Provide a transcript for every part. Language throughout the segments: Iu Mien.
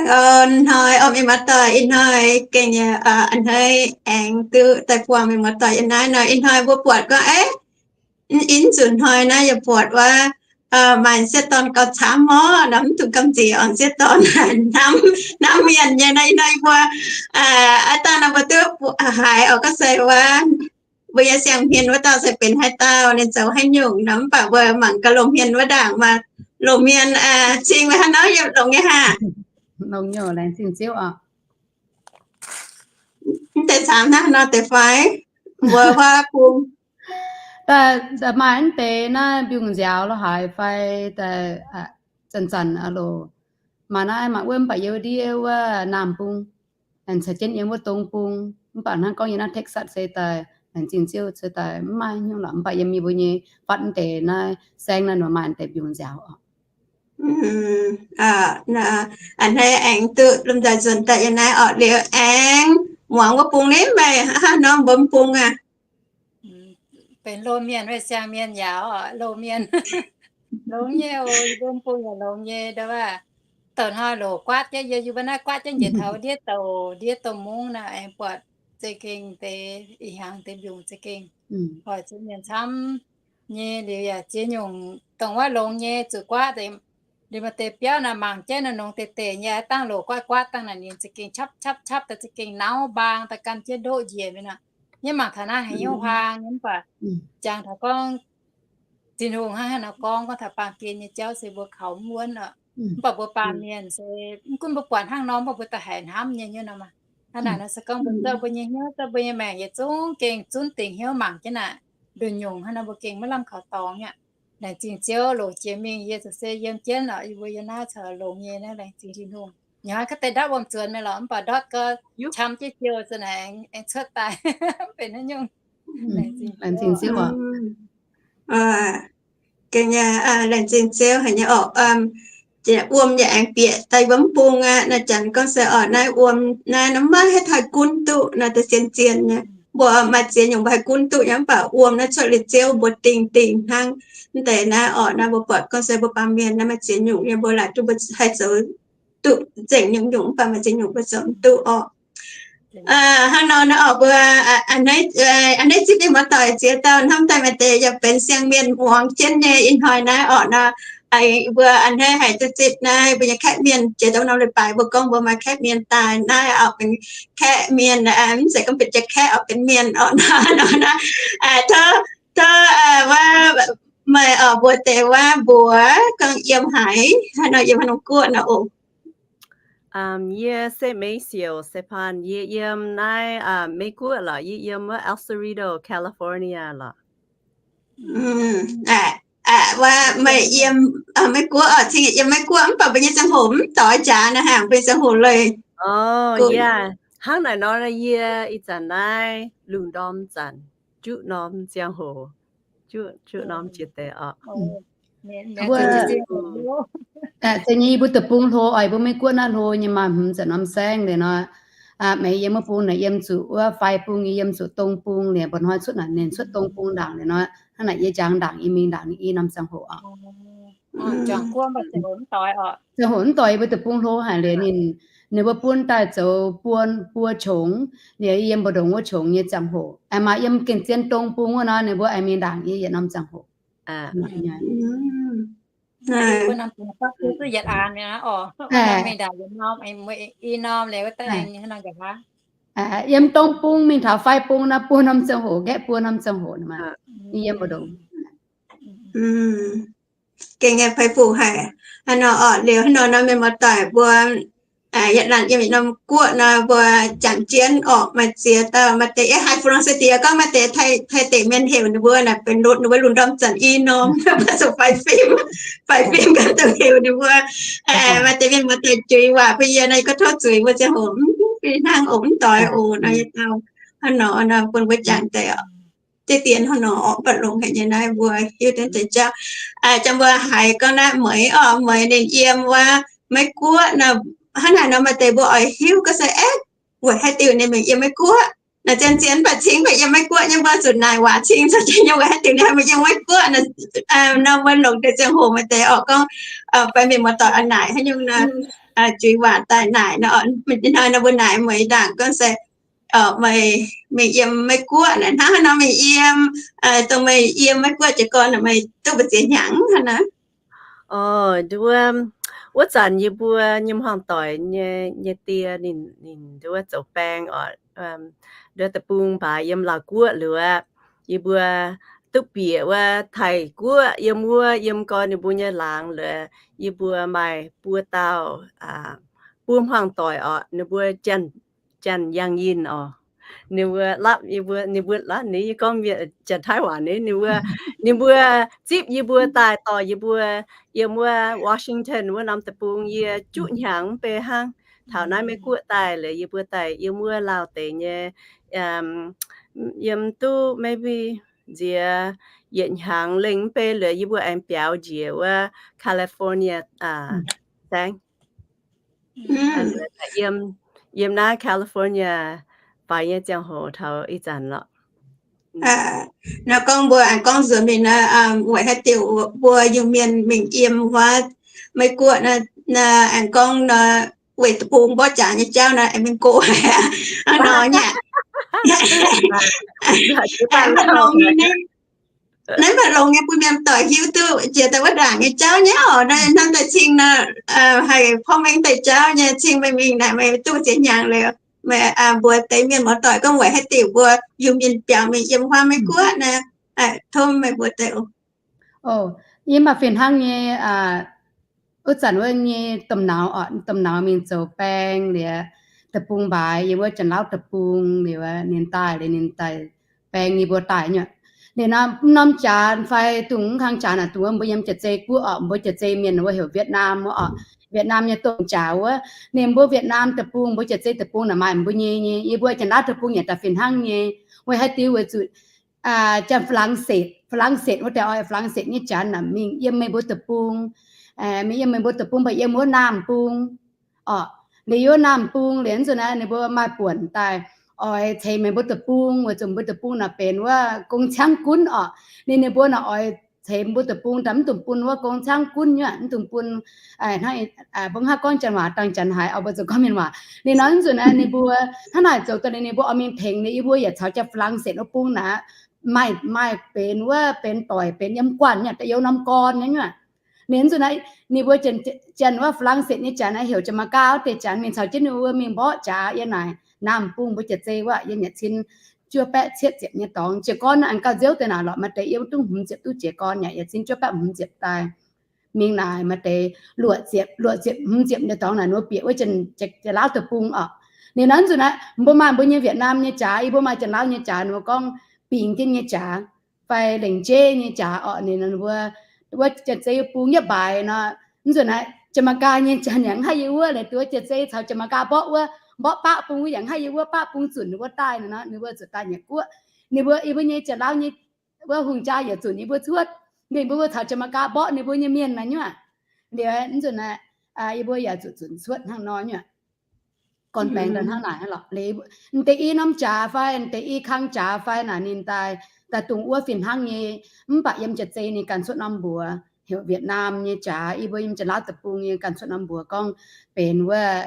Ih hnoi orqc, mienh muoz-doic, ih hnoi gengh nyei, a'hneiv aengx duqv daaih buangh mienh muoz-doic yiem naaiv nor. Ih hnoi mbuo buatc gorngv, ih nzunc hnoi naaiv yaac buatc wuov, maaih sieqv dorn gauh camv orqc, mv dungx gamh nziex orqc, sieqv dorn hnamv, hnamv mienh nyei nor. Ih hnoi mbuo, aav dangh nor mbuo duqv haiz orqc, gorngv se wuov mbuo nyei siang-hmien wuov dauh se benx haaix dauh, ninh zoux haaix nyungc nor. Mv baac mbuo mangc gaax loz-hmien wuov ndaangc maah, loz-hmien cing meih hnangv nor, yiem longx nyei haah? Longx nyei, laengz zingh Ziouv oc. Mv deix camv hnangv nor deix fai? Mbuo huaav bung maaih mv deix naaiv mbiungc nziaaux lo haaix fai, zanc-zanc loz maaih naaiv maaih wuov, mv baac yiem ndiev wuov Naamh Bung, aengx caux jienv yiem wuov Dongh Bung. Mv baac hnangv gorngv yiem naaiv Texas se daaih, laengz zingh Ziouv, se daaih mv maaih nyungc lorqc. Mv baac yiem mbuo nyei fatv mv deix naaiv saengv naaiv nor maaih mv deix mbiungc nziaaux oc. A'hneiv aengx duqv lomh nzoih nzuonx daaih yiem naaiv orqc. Liuz aengx muangx wuov bung ni, meih hnangv nor mbuo mv bung aac? Benx loz-mienh, meih siang-mienh yaac oc, loz-mienh. Longx nyei oc, yie mbuo mv bung yaac longx nyei, ndau wuov douc hnoi loc guaatv jienv, yie yie mbuo naaiv guaatv jienv njiec taux ndiev douc, ndiev douc mungv nor, aengx buatc za'gengh deix ih hnyangx deix mbiungc za'gengh hoic zuqc mienh camv nyei. Liuz yaac ziex nyungc dongh wuov longx nyei zuqc guaatv, liuz maaih deix biauv naaic mangc jienv nor nongx deix deix nyei, dangh loc guaatv guaatv dangh naaic ninh za'gengh capv capv capv daaih za'gengh nauv mbaang daaih gan jienv ndoqv njiec mingh nor. Yie mangc taux naaiv haiz hnyouv huaang nyei, mv baac jangx taux gorngv Tin-Hungh hnangv haaix nor gorngv, gorngv taux baamh gen nyei jauv se mbuo kaux mv wuonv oc. Mv baac mbuo baamh mienh se mv gunv mbuo buatc hnangv nor, mv baac mbuo da'haiz hnamv nyei nyei nor maah. Hnangv naaic nor se gorngv mbuo zorqv mbuo nyei hnyouv, zorqv mbuo nyei maengc yietc zungv gengh zunv dingc hnyouv mangc jienv naaic, nduqc nyungc hnangv nor mbuo gengh maiv lamh kaux dorngx aqv. Laengz zingh Ziouv, loc jiex mingh yie ziouc se yiem jienv oc. Yie mbuo yiem naaiv corc longx nyei naaiv, laengz zingh Tin-Hungh. Nyanc haaix gaax deix ndortv wuom-nzuonx mingh lorqc, mv baac ndortv gau camv jienv ziouc za'naaic aengx cuotv daaih, mv benx haaix nyungc. Laengz zingh Ziouv. Gengh nyei, laengz zingh Ziouv haic nyei orqc. Wuom yaac aengx bieqc daaih mbuo mv bung aqv. Naaiv janx gorngv se orqc, naaiv wuom naaiv maiv haih taaih gunv duqv nor, da'sien zien nyei. Mbuo maaih ziex nyungc mbuo haih gunv duqv nyei, mv baac wuom naaiv cuotv liuz Ziouv mbuo dingh dingh hnangv. Mv deix naaiv orqc, naaiv mbuo buatc gorngv se mbuo baamh mienh naaiv maaih ziex nyungc nyei, mbuo laaic duqv mbuo haih zoux duqv nzengc nyungc-nyungc, mv baac maaih ziex nyungc mbuo zoux mv duqv orqc. Hnangv nor naaiv orqc, mbuo a'hneiv zipv mienh muoz-doic ziex dauh hnamv daaih maaih deix yaac benx siang-mienh muangx jienv nyei ih hnoi naaiv orqc nor. Mbuo a'hneiv haiz duqv zipv naaiv mbuo nyei kaeqv mienh. Jiex dongh norm leiz-baaix mbuo gorngv mbuo maaih kaeqv mienh daaih, naaiv orqc benx kaeqv mienh, mv zeiz gorngv benx jiex kaeqv, orqc benx mienh orqc nor. Tov, tov wuov, meih orqc mbuox deix wuov mbuox gorngv yiem haaix, haaix nor, yiem haaix norm guoqv nor oc. Yie se Meiv Siouc Sipaan, yie yiem naaiv Meiv Guoqv lorqc. Yie yiem wuov El Cerrito, California lorqc. Wuov meih yiem Meiv Guoqv oc, cingx yiem Meiv Guoqv, mv baac mbuo nyei ziangh hoc mv doix jaax nor, hnangv mbuo nyei ziangh hoc leiz. Yie hnangv naaic nor, yie ih zanc naaiv lungh ndorm zanc, juqv norm ziangh hoc, juqv norm jiex deix oc. Wuov, se nyei yie mbuo deic-bung hlo oc, yie mbuo Meiv Guoqv naaiv hlo nyei, maaih hmz zanc norm saengv liuz nor. Meiv yiem wuov bung naaic yiem zuqc wuov fai bung, yie yiem zuqc dong bung liuz, mba'hnoi cuotv naaic ninh cuotv dong bung ndaangc liuz nor, hnangv naaic yie jangx ndaangc yie mingh ndaangc ninh i norm ziangh hoc oc. Ziangh hoc mv doix, yie mbuo deic-bung hlo haic liuz ninh, ninh mbuo bun daaih zoux buo, buo qongx, liuz yie yiem mbu'ndongx wuov qongx nyei ziangh hoc. Aengx maaih yiem gengh zien dong bung wuov nor, ninh mbuo aengx mingh ndaangc yie yietc norm ziangh hoc. Yiem dong bung mingh taux fai bung nor, buo norm ziangh hoc, nqaeqv buo norm ziangh hoc. Yiem mbu'ndongx. Gengh nyei fai fuc haic. Hnangv nor orqc, liuz hnangv nor nor mienh muoz-doic mbuo yietc laanh yiem yietc norm guoqv nor, mbuo jangx jienv orqc, maaih ziex dauh, maaih deix yiem haaix Faa^long^se^die gorngv maaih deix Taiv-, Taiv deic mienh heuc ninh mbuo naaic benx ninh mbuo lungh ndorm zanc i norm, mbuo zuqc faix fim, faix fim ganh dongh heuc ninh mbuo. Maaih deix mienh muoz-doic juix waac bun yie nor, yie gorngv tov zuiz mbuo ziangh hoc mv fih hnangv oc, mv doix oc nor, yie dau hnangv nor nor bun mbuo jangx deix oc. Deix dien hnangv nor orqc, mv baac longx haic nyei naaiv mbuo hiuv duqv deix jauv. Jangx mbuo haiz gorngv naaiv Meix orqc, Meix ninh yiem wuov Meiv Guoqv nor, hnangv naaic nor maaih deix mbuo oix hiuv gorngv se aeqv, weic haaix diuc ninh mingh yiem Meiv Guoqv. Naaic zien-zien mv baac cingx mv baac yiem Meiv Guoqv nyei, mbuo zuqc naaic waac cingx caux jienv nyei, weic haaix diuc ninh haih mingh yiem Meiv Guoqv nor. Nor mbuo longc deix ziangh hoc maaih deix orqc gorngv fai mienh muoz-doic oix naaic haaix nyungc nor. juiz waac daaih naaic nor, hnoi nor mbuo naaic meih ndaangc gorngv se meih mingh yiem Meiv Guoqv naaic, hnangv haaix nor meih yiem, dongh meih yiem Meiv Guoqv jiez gorn meih duqv mbu'ziex hnyangx hnangv naaic? Wuov zanc yie mbuo nyei hmuangv doic nyei die ninh, ninh nduov zoux baeng oc, nduov deic-bung mbaaix yiem Laauv Guoqv liuz aqv, yie mbuo duqv bieqc wuov Taiv Guoqv yiem wuov, yiem gorn ninh mbuo nyei laangz liuz, yie mbuo maaih buo dauh buo hmuangv doic oc, ninh mbuo Janx, Janx Yangh Yinh oc. Ninh mbuo lapv yie mbuo, ninh mbuo lapv ninh, yie gorngv mienh Janx-Taiv waac ninh, ninh mbuo, ninh mbuo zipv yie mbuo daaih dorh yie mbuo yiem wuov Washington wuov norm deic-bung, yie juqv hnyangx mv bei hnangv. Taux naaiv Meiv Guoqv daaih liuz yie mbuo daaih yiem wuov Laauv deix nyei, yiem duqv maybe nziex yietc hnyangx lengh mv bei liuz yie mbuo aengx biaux njiec wuov California saengv. Yiem, yiem naaiv California faix nyei ziangh hoc taux ih zanc lorqc. Nor gorngv mbuo aengx gorngv nzuonx mingh naaiv, weic haaix diuc mbuo Iu-Mienh mingh yiem wuov Meiv Guoqv naaiv, aengx gorngv nor weic deic-bung mborqv jaax nyei jauv naaiv aengx mingh go hnangv nor nyei. Naaiv maaih longx nyei, naaiv maaih longx nyei bun mienh doic hiuv duqv jiex daaih wuov ndaangc nyei jauv nyei oc. Naaiv hnamv daaih cing nor, haih porv mengh daaih jauv nyei, cing meih mingh naaic meih duqv ziex hnyangx liuz, meih mbuox deix mienh muoz-doic gorngv weic haaix diuc mbuo Iu-Mienh biaux mingh yiem wuov Meiv Guoqv naaiv, tov meih mbuox deix oc. Yie maaih fih hnangv nyei, wuov zanc wuov nyei domh nauz oc, domh nauz mingh zoux baeng liuz, deic-bung mbaaix yiem wuov Janx-Lauv deic-bung liuz, ninh daaih liuz ninh daaih baeng yie mbuo daaih nyei. Ninh nor, norm jaax fai dongh mv kang jaax naaic, dongh wuov mbuo yiem Jaav-Zei guoqv oc, mbuo Jaav-Zei mienh wuov heuc Vietnam wuov oc. Vietnam nyei domh jaax wuov, ninh mbuo Vietnam deic-bung, mbuo Jaav-Zei deic-bung naaic maaih mbuo nyei, nyei, yie mbuo Janx-Lauv deic-bung yaac daaih fih hnangv nyei. Weic haaix diuc? Weic zuqc Janx-Laangsetv, Laangsetv wuov deix oix Laangsetv nyei Janx naaic mingh yiem meih mbuo deic-bung, mingh yiem meih mbuo deic-bung, mv baac yiem wuov Naamh Bung oc. Liuz yiem wuov Naamh Bung liuz nzunc naaiv ninh mbuo maaih buonc daaih oix ceix meih mbuo deic-bung, weic zuqc mbuo deic-bung naaic benx wuov gong ciangv gunv oc. Ninh, ninh mbuo naaic oix ceix mbuo deic-bung daaih mv dungx bun wuov gong ciangv gunv nyei, mv dungx bun, mbuo hnangv, mbuo hnangv gorngv Janx waac dangh Janx haiz, mbuo zoux gorngv Mienh waac. Ninh nor nzunc naaiv ninh mbuo hnangv naaic zoux daaih liuz ninh mbuo oix mingh tengx ninh yie mbuo yaac caux Janx-Laangsetv wuov bung naaic, maaih, maaih benx wuov benx doic benx yiem guanh nyei, da'yietv norm gorn nyei nyuoqc. Ninh nzunc naaiv ninh mbuo Janx wuov Laangsetv nyei Janx naaiv heuc Janx-Manggaa wuov deix Janx mingh caux jienv ninh mbuo mingh mborqv jaax yiem naaic Naamh Bung mbuo Jaav-Zei wuov, yiem yietc cin juov baeqv cietv ziepc nyei dorngx. Jiez gorn naaiv gauh nziouv deix naaic lorqc, maaih deix yiem duqv hmz ziepc duqv jiez gorn yaac, yietc cin juov baeqv hmz ziepc daaih. Mingh naaic maaih deix luoqc ziepc, luoqc ziepc hmz ziepc nyei dorngx naaic ninh mbuo bieqc wuov Janx-Laauv deic-bung oc. Ninh nor nzunc naaiv mbuo maaih mbuo nyei Vietnam nyei jaax, yie mbuo maaih Janx-Lauv nyei jaax, ninh mbuo gorngv Bingx Jienv nyei jaax fai Lengc Jeiv nyei jaax oc. Ninh wuov, wuov Jaav-Zei bung yietv mbaaix nor, nzunc naaiv Janx-Manggaa nyei Janx yaac mv haih yiem wuov, ninh wuov Jaav-Zei caux Janx-Manggaa mborqv wuov, mborqv baqv bung wuov yaac mv haih yiem wuov, baqv bung zunc ninh mbuo daaih nor, ninh mbuo zuqc daaih Nyiec Guoqv. Ninh mbuo, yie mbuo nyei Janx-Lauv nyei wuov hungh jaa yaac zunc yie mbuo cuotv, mingh mbuo, mbuo caux Janx-Manggaa mborqv ninh mbuo nyei mienh naaiv nyuoqc. Liuz nzunc naaiv yie mbuo yaac zuqc zunc cuotv hnangv nor nyuoqc. Gorn baengx daaih hnangv naaic lorqc. Deix i norm jaax fai deix i kang jaax fai naaic ninh daaih, daaih dongh wuov fih hnangv nyei. Mv baac yiem Jaav-Zei ninh ganh cuotv norm mbuox, heuc Vietnam nyei jaax. Yie mbuo yiem Janx-Lauv deic-bung nyei ganh cuotv norm mbuox gorngv benx wuov,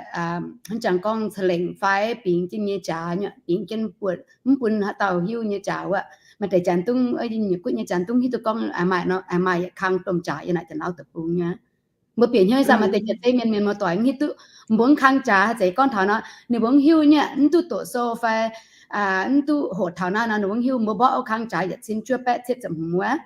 hnangv jangx gorngv Celengc fai Bingx Jienv nyei jaax, Bingx Jienv buatc mv bun haaix dauh hiuv nyei jaax wuov. Maaih deix Janx dungv, Nyiec Guoqv nyei Janx dungv hiuv duqv gorngv maaih, maaih yietc kang domh jaax yiem naaic Janx-Lauv deic-bung nyei. Mbuo bieqc hnyouv ih zanc maaih deix Jaav-Zei mienh, mienh muoz-doic mv hiuv duqv mbuo kang jaax haaix zeiz gorngv taux nor, ninh mbuo mv hiuv nyei, mv duqv doqc sou fai mv duqv hoqc taux naaiv nor, ninh mbuo mv hiuv. Mbuo mborqv wuov kang jaax yietc cin juov baeqv cietv ziepc hmz wuov,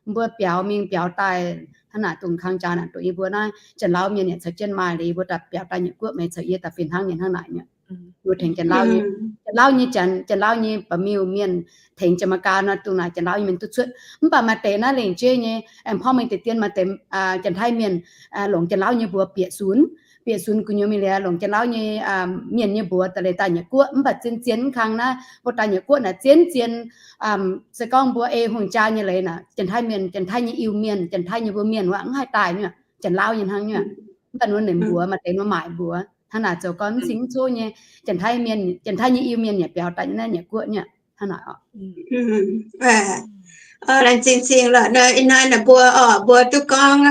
mbuo biaux mingh biaux daaih hnangv naaic dongh kang jaax naaic, dongh yie mbuo naaiv Janx-Lauv mienh yaac caux jienv maaih liuz, yie mbuo daaih biaux daaih Nyiec Guoqv meih caux yie daaih fih hnangv nyei hnangv naaic nyei. Mbuo tengx Janx-Lauv nyei, Janx-Lauv nyei Janx, Janx-Lauv nyei ba'miuh mienh tengx Janx-Manggaa nor, dongh naaic Janx-Lauv nyei mienh duqv cuotv. Mv baac maaih deix naaiv Lengc Jeiv nyei, aengx porv mengh deix dien maaih deix Janx-Taiv mienh longc Janx-Lauv nyei mbuox bieqc sunx, bieqc sunx gu'nyuoz mingh liuz longc Janx-Lauv nyei mienh nyei mbuox daaih leiz daaih Nyiec Guoqv. Mv baac zien-zien mv kang naaiv mbuo daaih Nyiec Guoqv naaic zien-zien, se gorngv mbuo ei hungh jaa nyei leiz naaic, Janx-Taiv mienh, Janx-Taiv nyei Iu-Mienh, Janx-Taiv nyei mbuo mienh wuov mv haih daaih nyuoqc, Janx-Lauv nyei hnangv nyuoqc. Mv baac ninh mbuox maaih deix mbuo maaih mbuox hnangv naaic zoux gorn mv cing mv cuov nyei, Janx-Taiv mienh, Janx-Taiv nyei Iu-Mienh yaac biaux daaih nyei naaiv Nyiec Guoqv nyuoqc hnangv naaic oc. Laengz zingh cing lorqc, ih hnoi naaic mbuo oc, mbuo duqv gorngv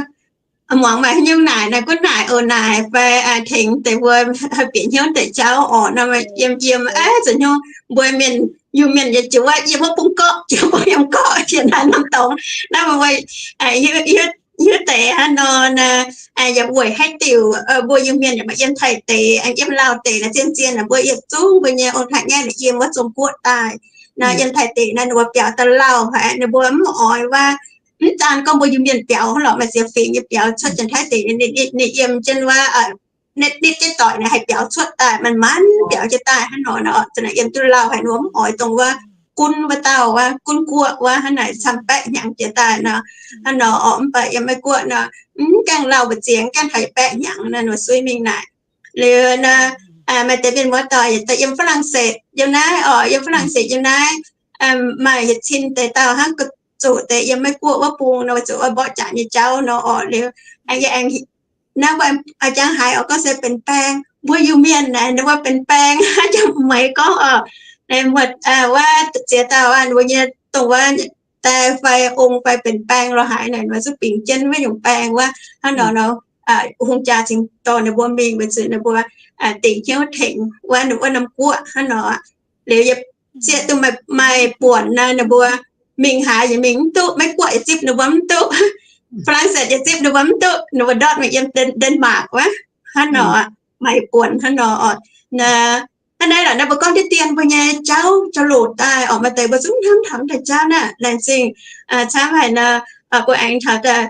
muangx maaih haaix nyungc naaic, naaic gunv naaic oc, naaic fai tengx deix mbuo haih bieqc hnyouv deix jauv orqc nor, yiem yiem, aav, zuqc hnyouv mbuo mienh, Iu-Mienh nyei juov yiem wuov bung gorqv, juov bung yiem gorqv, yiem naaiv norm dorngx naaiv mbuo hiuv deix hnangv nor, yaac weic haaix diuc mbuo Iu-Mienh yaac maaih yiem Taiv deic, yiem Laauv deic naaic, zien-zien naaic mbuo yietc zungv mbuo nyei ong-taaix-ngaeqv naaic yiem wuov Zong-Guoqv daaih nor, yiem Taiv deic naaic ninh mbuo biaux daaih lauh haic, ninh mbuo mv oix wuov, mv daan gorngv mbuo Iu-Mienh biaux hnangv lorqc, maaih ziex fingx nyei biaux cuotv Janx-Taiv deic, ninh yiem jienv wuov, nitv nitv jienv doic naaic haih biaux cuotv daaih, manc-manc biaux jienv daaih hnangv nor, naaic yiem duqv lauh haic, ninh mbuo mv oix dongh wuov gunv wuov dauh wuov, gunv guoqv wuov hnangv naaic camv baeqv hnyangx jiex daaih nor, hnangv nor orqc. Mv baac yiem Meiv Guoqv nor, mv gaengh lauh mbu'ziex, mv gaengh haiz baeqv hnyangx naaic, ninh mbuo suiv mingh naaic. Liuz nor, maaih deix mienh muoz-doic yaac daaih yiem Faa^lang^setv yiem naaiv orqc, yiem Faa^lang^setv yiem naaiv, maaih yietc cin deix dauh hnangv, zuqc deix yiem Meiv Guoqv wuov bung nor, weic zuqc oix mborqv jaax nyei jauv nor orqc. Liuz aengx, aengx naaiv mbuo jangx haiz orqc, gorngv se benx baeng, mbuo Iu-Mienh naaic ninh mbuo benx baeng, jangx meix gorngv orqc, muoz, wuov ziex dauh ninh mbuo nyei dongh wuov daaih fai ong fai benx baeng lorz haaix naaic, ninh mbuo zungv bingx jienv wuov nyungc baeng wuov hnangv nor nor, hungh jaa cingx dorh ninh mbuo mingh weic zuqc ninh mbuo dingc hnyouv tengx wuov, wuov norm guoqv hnangv nor. Liuz yie zieqv duqv maaih buonc naaic ninh mbuo mingh haaix yaac mingh mv duqv, Meiv Guoqv yaac zipv ninh mbuo mv duqv, Faa^lang^setv yaac zipv ninh mbuo mv duqv, ninh mbuo ndortv mingh yiem Denmark wuov hnangv nor, maaih buonc hnangv nor orqc. Hnangv naaiv lorqc, naaiv mbuo gorngv diqv dien mbuo nyei jauv jauv-louc daaih orqc, maaih deix mbuo zungv hnamv taux deix jauv naaic, laengz zingh camv haic nor, mbuo aengx taux daaih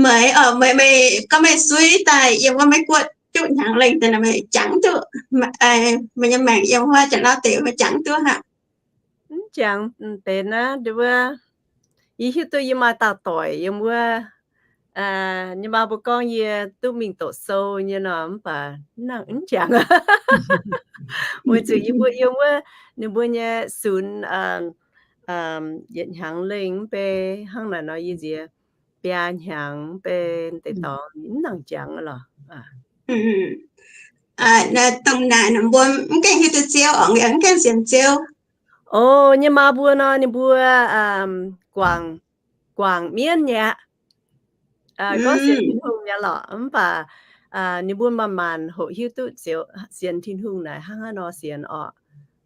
meih orqc, meih, meih gorngv meih suiv daaih yiem wuov Meiv Guoqv duqv hnyangx lengh deix naaic, meih jangx duqv, meih nyei maengc yiem wuov Janx-Lauv deic meih jangx duqv haic? Mv jangx deix naaiv, yie hiuv duqv yie maaih dauh doic yiem wuov, nyei maa mbuo gorngv yie duqv mingh doqc sou nyei nor, mv baac mv jangx. Weic zuqc yie mbuo yiem wuov ninh mbuo nyei sunx yietc hnyangx lengh mv bei hnangv naaic nor, yie nziex biaa hnyangx mv bei deix dorngx mv nangc jangx lorqc. Dongh naaic mbuo mv gaengh hiuv duqv Ziouv orqc, mv gaengh sienx Ziouv. O, nyei maa mbuo nor ninh mbuo guangc, guangc mienv nyei aqv. Gorngv sienx Tin-Hungh nyei lorqc, mv baac ninh mbuo manc-manc hoqc hiuv duqv sienx Tin-Hungh naaic hnangv haaix nor sienx orqc.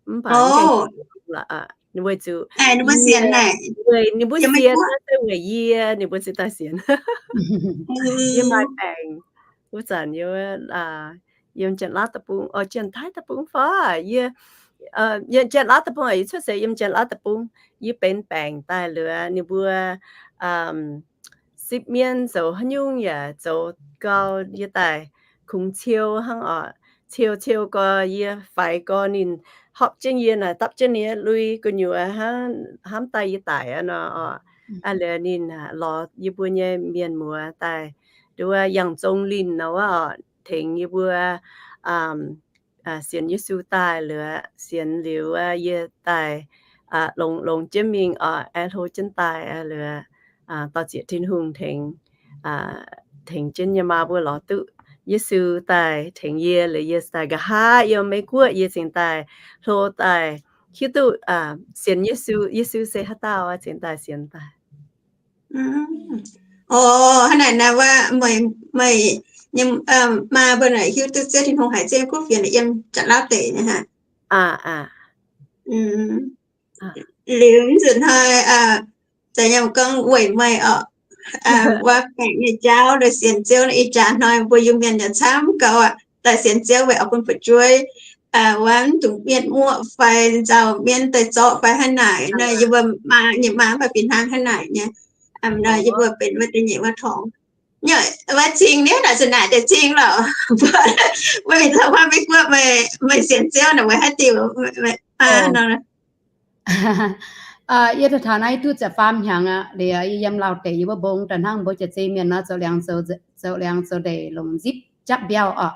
Mv baac ninh mbuo weic zuqc ninh mbuo sienx naaiv se weic yie ninh mbuo cingx daaih sienx. Yie maaih baengc wuov zanc yie yiem Janx-Lauv deic-bung, o, Janx-Taiv deic-bung fai? Yie, Janx-Lauv deic-bung, yie cuotv seix yiem Janx-Lauv deic-bung. Yie benx baengc daaih liuz ninh mbuo sipv mienv zoux haaix nyungc yaac zoux gau, yie daaih kungx ciou hnangv orqc. Ciou ciou gau, yie faix gau ninh hopv jienv yie naaic, dapv jienv yie lui gu'nyuoz hnamv daaih yie daic nor orqc. Liuz ninh lorz yie mbuo nyei mienh muoz daaih nduov yangh zong linh nor wuov orqc, tengx yie mbuo sienx Yesu daaih liuz, sienx liuz yie daaih longx, longx jienv mingh orqc, aengx hlo jienv daaih liuz, dorh zieqc Tin-Hungh tengx, tengx jienv nyei maa mbuo lorz duqv Yesu daaih tengx yie liuz, yie daaih nqa'haav yiem Meiv Guoqv yie cingx daaih hlo daaih hiuv duqv sienx Yesu, Yesu se haaix dauh cingx daaih sienx daaih. O, hnangv naaic naaiv wuov meih, meih nyei maa mbuo naaic hiuv duqv Ziouv Tin-Hungh haiz Ziouv kuv fienx yiem Janx-Lauv deic nyei hnangv. Liuz mv nzunc hnoi, za'gengh gorngv weic meih orqc, wuov baengc nyei jauv daaih sienx Ziouv, ih jaax hnoi mbuo Iu-Mienh yaac camv gauh aqv daaih sienx Ziouv weic oix bun fu'jueiv, wuov mv dungx mietv muoqv fai nzauh mienv daaih zorqv fai hnangv naaic nor, yie mbuo maa nyei maa mv baac fih hnangv hnangv naaic nyei. Nor yie mbuo benx wuov deix nyeic wuov torngx, wuov cing nienv naaic zuqc naaic deix cing lorqc. Mbuo, mbuo mingh taux wuov Meiv Guoqv, meih sienx Ziouv naaic weic haaix diuc? Yie taux naaiv duqv ziepc faam hnyangx aqv. Liuz yie yiem Laauv deic yie mbuo mbong daaih hnangv mbuo jiex zei mienh nor, zoux liangx, zoux liangx zoux ndeic longc nzipc japv mbiauh orqc.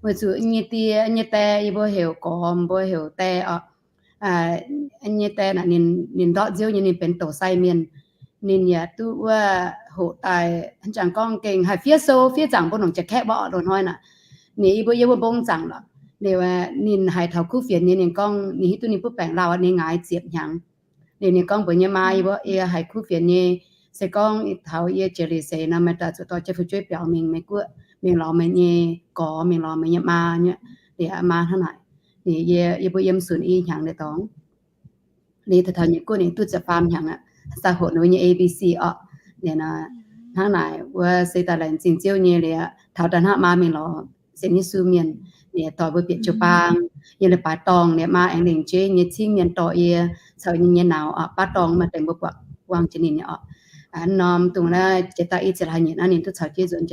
Weic zuqc nyei die nyei die yie mbuo heuc Gormx, mbuo heuc die orqc. Nyei die naaic ninh, ninh ndortv nziouv nyei, ninh benx doqc sai mienh. Ninh yaac duqv wuov hoqc daaih, jangx gorngv gengh haih fiev sou fiev zaangc mbuo nongc jiex kaeqv mbuo orqc loz-hnoi naaic. Ninh yie mbuo, yie mbuo mbong zaangc lorqc. Liuz ninh haiz taux kuv fienx nyei, ninh gorngv ninh hiuv duqv ninh butv baengc lauh nyei ngaaix ziepc hnyangx. Liuz ninh gorngv mbuox nyei maa, yie mbuo, yie haiz kuv fienx nyei, Se gorngv taux yie jiex liuz seix nor, meih daaih zuqc dorh jienv fu'jueiv biaux mingh Meiv Guoqv, mingh lorz meih nyei gorx, mingh lorz meih nyei maa nyei, liuz maa hnangv naaic. Ninh yie, yie mbuo yiem sunc i hnyangx liuz dorngx. Liuz taux taux Nyeic Guoqv ninh duqv ziepc faam hnyangx aqv, sa hoqc ninh nyei A B C orqc. Liuz nor, hnangv naaic wuov se daaih laengz zingh Ziouv nyei liuz, taux daaih hnangv maa mingh lorz sienx Yesu mienh, liuz dorh mbuo bieqc jiu-baang, yiem leiz-baaix dorngh, liuz maa aengx lengc jeiv nyei cingv mienh dorh yie caux yie nyei nauz orqc, baav dorngh maaih deix mbuo buatc buangh jiex ninh nyei orqc. Norm dongh naaiv jiex daaih i ziepc hlaax nyeic naaiv ninh duqv caux jienv nzuonx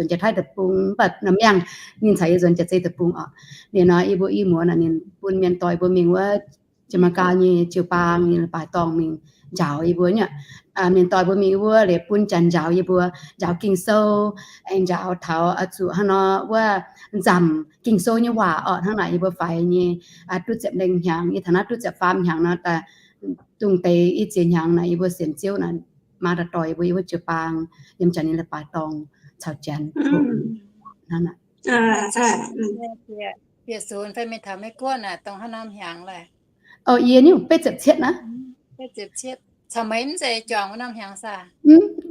jiex Taiv Deic-Bung, mv baac norm mienh ninh caux yie nzuonx jiex Zeiv Deic-Bung orqc. Liuz nor yie mbuo i muoz naaic ninh bun mienh dorh yie mbuo mingh wuov Jaa^me^gaa nyei jiu-baang nyei leiz-baaix dorngh mingh njaaux yie mbuo nyei. Mienh dorh mbuo mingh wuov liuz bun janx njaaux yie mbuo, njaaux Ging-Sou, aengx njaaux taux oix zuqc hnangv nor wuov nzamc Ging-Sou nyei waac orqc. Hnangv naaic yie mbuo faix nyei duqv ziepc lengh hnyangx, yie taux naaiv duqv ziepc faam hnyangx nor, daaih dongh deix i ziex hnyangx naaic yie mbuo sienx Ziouv naaic, maa daaih dorh yie mbuo, yie mbuo jiu-baang yiem janx nyei leiz-baaix dorngh caux janx hnangv naaic. Bieqc sunx fai mingh taux Meiv Guoqv naaic dongh hnangv norm hnyangx laaih? Yie nyungc betv ziepc cietv naaiv. Caux meih mv zeiz juangc wuov norm hnyangx saah?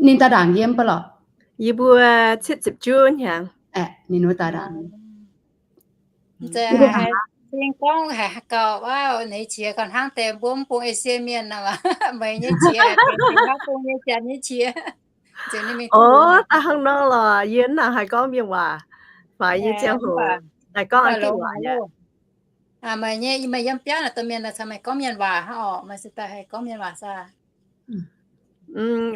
Ninh daaih ndaangc yie mv baac lorqc. Yie mbuo cietv ziepc juov hnyangx. Ninh wuov daaih ndaangc. Mv zeiz haiz gorngv haiz gauh wuov, ninh qiex gauh hnangv deix mbuo mv bung Esie mienh nor, meih nyei qiex benx hnangv bung nyei janx nyei qiex. Orv, daaih hnangv nor lorqc, yie naaic haiz gorngv mienh waac, faix nyei ziangh hoc daaih gorngv a'gengh waac aqv. Meih nyei, meih yiem biauv naaic domh mienh naaic caux meih gorngv mienh waac hnangv orqc, meih se daaih haih gorngv mienh waac saah?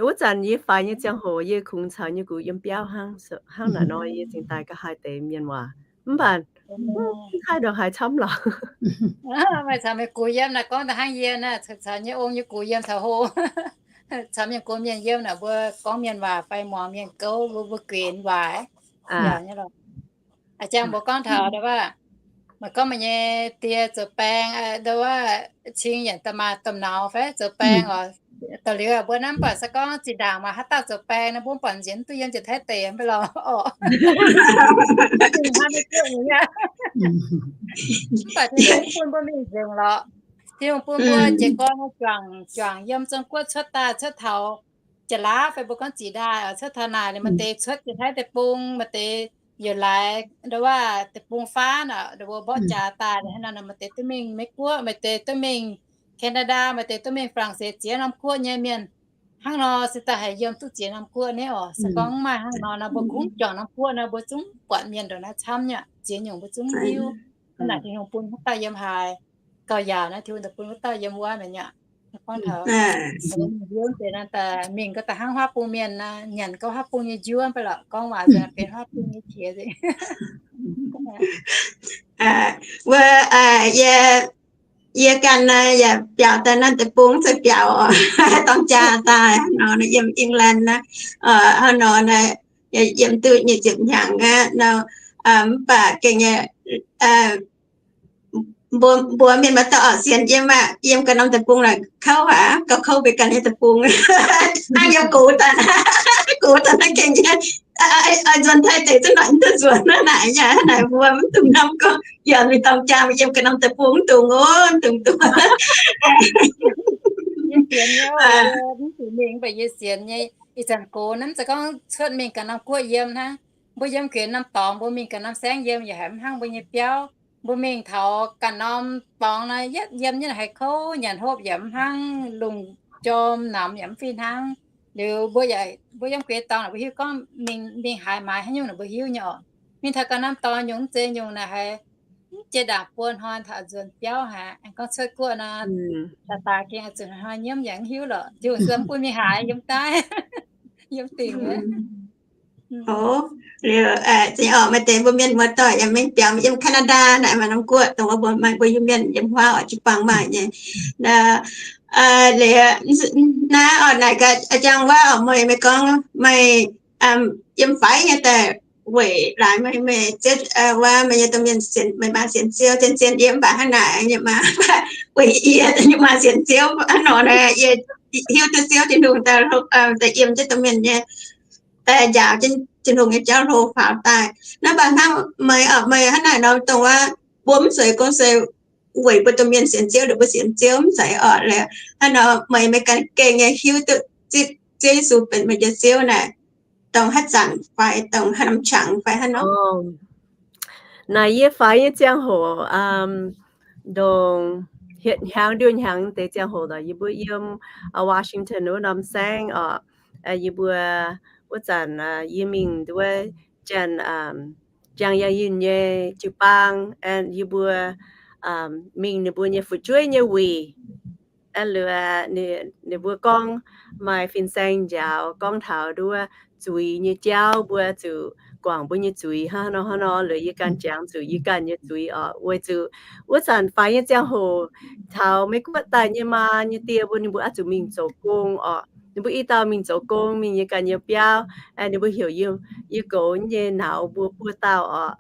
Wuov zanc yie faix nyei ziangh hoc yie kungx caux nyei gux yiem biauv hnangv, hnangv naaic nor yie cingx daaih ga'haaix deix mienh waac. Mv baac mv haih ndongc haaix camv lorqc. Meih caux meih gux yiem naaic gorngv daaih hnangv yie naaic, caux nyei ong nyei gux yiem taux hlo, caux mienh gox mienh yiem naaic mbuo gorngv mienh waac fai muangx mienh gouv mbuo, mbuo guenx waac. A'jang mbuo gorngv taux ndau wuov, meih gorngv meih nyei die zoux baeng, ndau wuov cing yienc da'maah domh nauz fai zoux baeng oc. Da'liuz mbuo naaiv mv baac se gorngv zinh ndaangc maaih haaix dauh zoux baeng nor, mbuo mv buatc nziex mv duqv yiem jiex Taiv deic mv baac lorqc. Mv baac Tin-Hungh mv bun mbuo mingh nzengc lorqc. Tin-Hungh bun mbuo jiez gorn juangc, juangc yiem Zong-Guoqv cuotv daaih cuotv taux Jaax-Laauv fai mbuo gorngv Ziqc Ndaaih, cuotv taux naaic liuz maaih deix cuotv jiex Taiv Deic-Bung, maaih deix yaac laaix ndau wuov Deic-Bung Faanv, ndau wuov mborqv jaax daaih liuz hnangv nor, maaih deix duqv mingh Meiv Guoqv, maaih deix duqv mingh Canada, maaih deix duqv mingh Faa^lang^seix ziex norm guoqv nyei mienh. Hnangv nor se daaih haih yiem duqv ziex norm guoqv nyei oc. Se gorngv mv maaih hnangv nor nor, mbuo kungx juangc norm guoqv nor, mbuo zungv buatc mienh ndongc naaiv camv nyei, ziex nyungc mbuo zungv hiuv. Hnangv naaic Tin-Hungh bun wuov dauh yiem haaix gauh yaauc naaiv, Tin-Hungh daaih bun wuov dauh yiem wuov mi'aqv. Gorngv taux mingh hiuv deix naaiv daaih mingh gau daaih hnangv huaav bung mienh nor, nyanc gau huaav bung nyei njuov mv baac lorqc, gorngv waac nzengc benx huaav bung nyei qiex. Wuov, yie, yie ganh naaiv yaac biaux daaih naaiv deic-bung, se biaux dorng jaa daaih nor, yiem England naaiv, hnangv nor naaiv, yiem duqv nyic ziepc hnyangx aqv nor, mv baac gengh nyei, mbuo, mbuo mienh maaih dauh oix sienx yiem aqv, yiem ganh norm deic-bung naaic kouv aqv, gauh kouv mbuo ganh nyei deic-bung. Hnangv yie gox daaih, gox daaih naaiv gengh nyei, oix nzuonx Taiv deic zungv naaic mv duqv nzuonx naaiv naaic, yaac naaic mbuo mv dungx hnamv gorngv yaac mingh dorng jaa yiem ganh norm deic-bung mv dungx oc, mv dungx duqv. Yie sienx nyei, mv dungx mingh, mv baac yie sienx nyei. Ih zanc gox naaiv mv zeiz gorngv cuotv mingh ganh norm guoqv yiem hnangv. Mbuo yiem ganh norm dorngx, mbuo mingh ganh norm saengv yiem yaac haiz mv hnangv mbuo nyei biauv. Mbuo mingh taux ganh norm dorngx naaic, yietv yiem nyei haiz kouv, nyanc hopv yaac mv hnangv, lungh jorm namx yaac mv fih hnangv. Liuz mbuo yaac, mbuo yiem ganh dorngx naaic mbuo hiuv gorngv mingh, mingh haaix maaiz haaix nyungc naaic mbuo hiuv nyei oc. Mingh taux ganh norm dorngx nyungc mv zeiz nyungc naaic haiz mv jiex ndaangc buo hnoi taux nzuonx biauv haic. Aengx gorngv cuotv guoqv nor, daaih daaih gengh zuqc hnoi nyiemv yaac mv hiuv lorqc. Tin-Hungh se mv bun mingh haaix, yiem daaih, yiem dingc. Liuz, zinh orqc maaih deix mbuo mienh muoz-doic yaac mingh biaux yiem Canada naaic, maaih norm guoqv dongh wuov mbuo maaih mbuo Iu-Mienh yiem huaav oix jiu-baang maaih nyei. Liuz, naaiv oix naaic gaax a'jang wuov oc, meih, meih gorngv meih yiem faix nyei daaih weic laaix meih, meih ziouc wuov meih nyei domh mienh sienx, meih maa sienx Ziouv, zien zien yiem mv baac hnangv naaic nyei maa weic yie nyei maa sienx Ziouv hnangv nor naaic, yie hiuv duqv Ziouv Tin-Hungh daaih yiem jienv domh mienh nyei, njaaux jienv Tin-Hungh nyei jauv hlo faaux daaih. Naaiv baac hnangv meih, meih hnangv naaic nor dongh wuov mbuo mv zeiz gorngv se weic mbuo domh mienh sienx Ziouv, mbuo sienx Ziouv mv zeiz orqc. Liuz hnangv nor meih, meih ganh gengh nyei hiuv duqv zipv Ziouv Yesu benx meih nyei Ziouv naaic, dongh haaix zanc fai dongh haaix norm qangx fai haaix nor? Naaic yie faix nyei ziangh hoc, dongh hietc hnyangx nduoh hnyangx deix ziangh hoc oc, yie mbuo yiem Washington wuov norm saengv oc, yie mbuo wuov zanc yie mingh nduov Janx, Jang Yang Yunh nyei jiu-baang, yie mbuo mingh ninh mbuo nyei fu'jueiv nyei wuic. Liuz ninh mbuo gorngv maaih fin-saeng njaaux gorngv taux nduov zuiz nyei jauv, mbuo zuqc guangc mbuo nyei zuiz hnangv nor hnangv nor. Liuz yie ganh jangx zuqc yie ganh nyei zuiz oc, weic zuqc wuov zanc faix nyei ziangh hoc taux Meiv Guoqv daaih nyei maa nyei die mbuo, ninh mbuo oix zuqc mingh zoux gong oc. Ninh mbuo i dauh mingh zoux gong, mingh nyei ganh nyei biauv, ninh mbuo heuc yie goux nyei nauz mbuo buo dauh oc.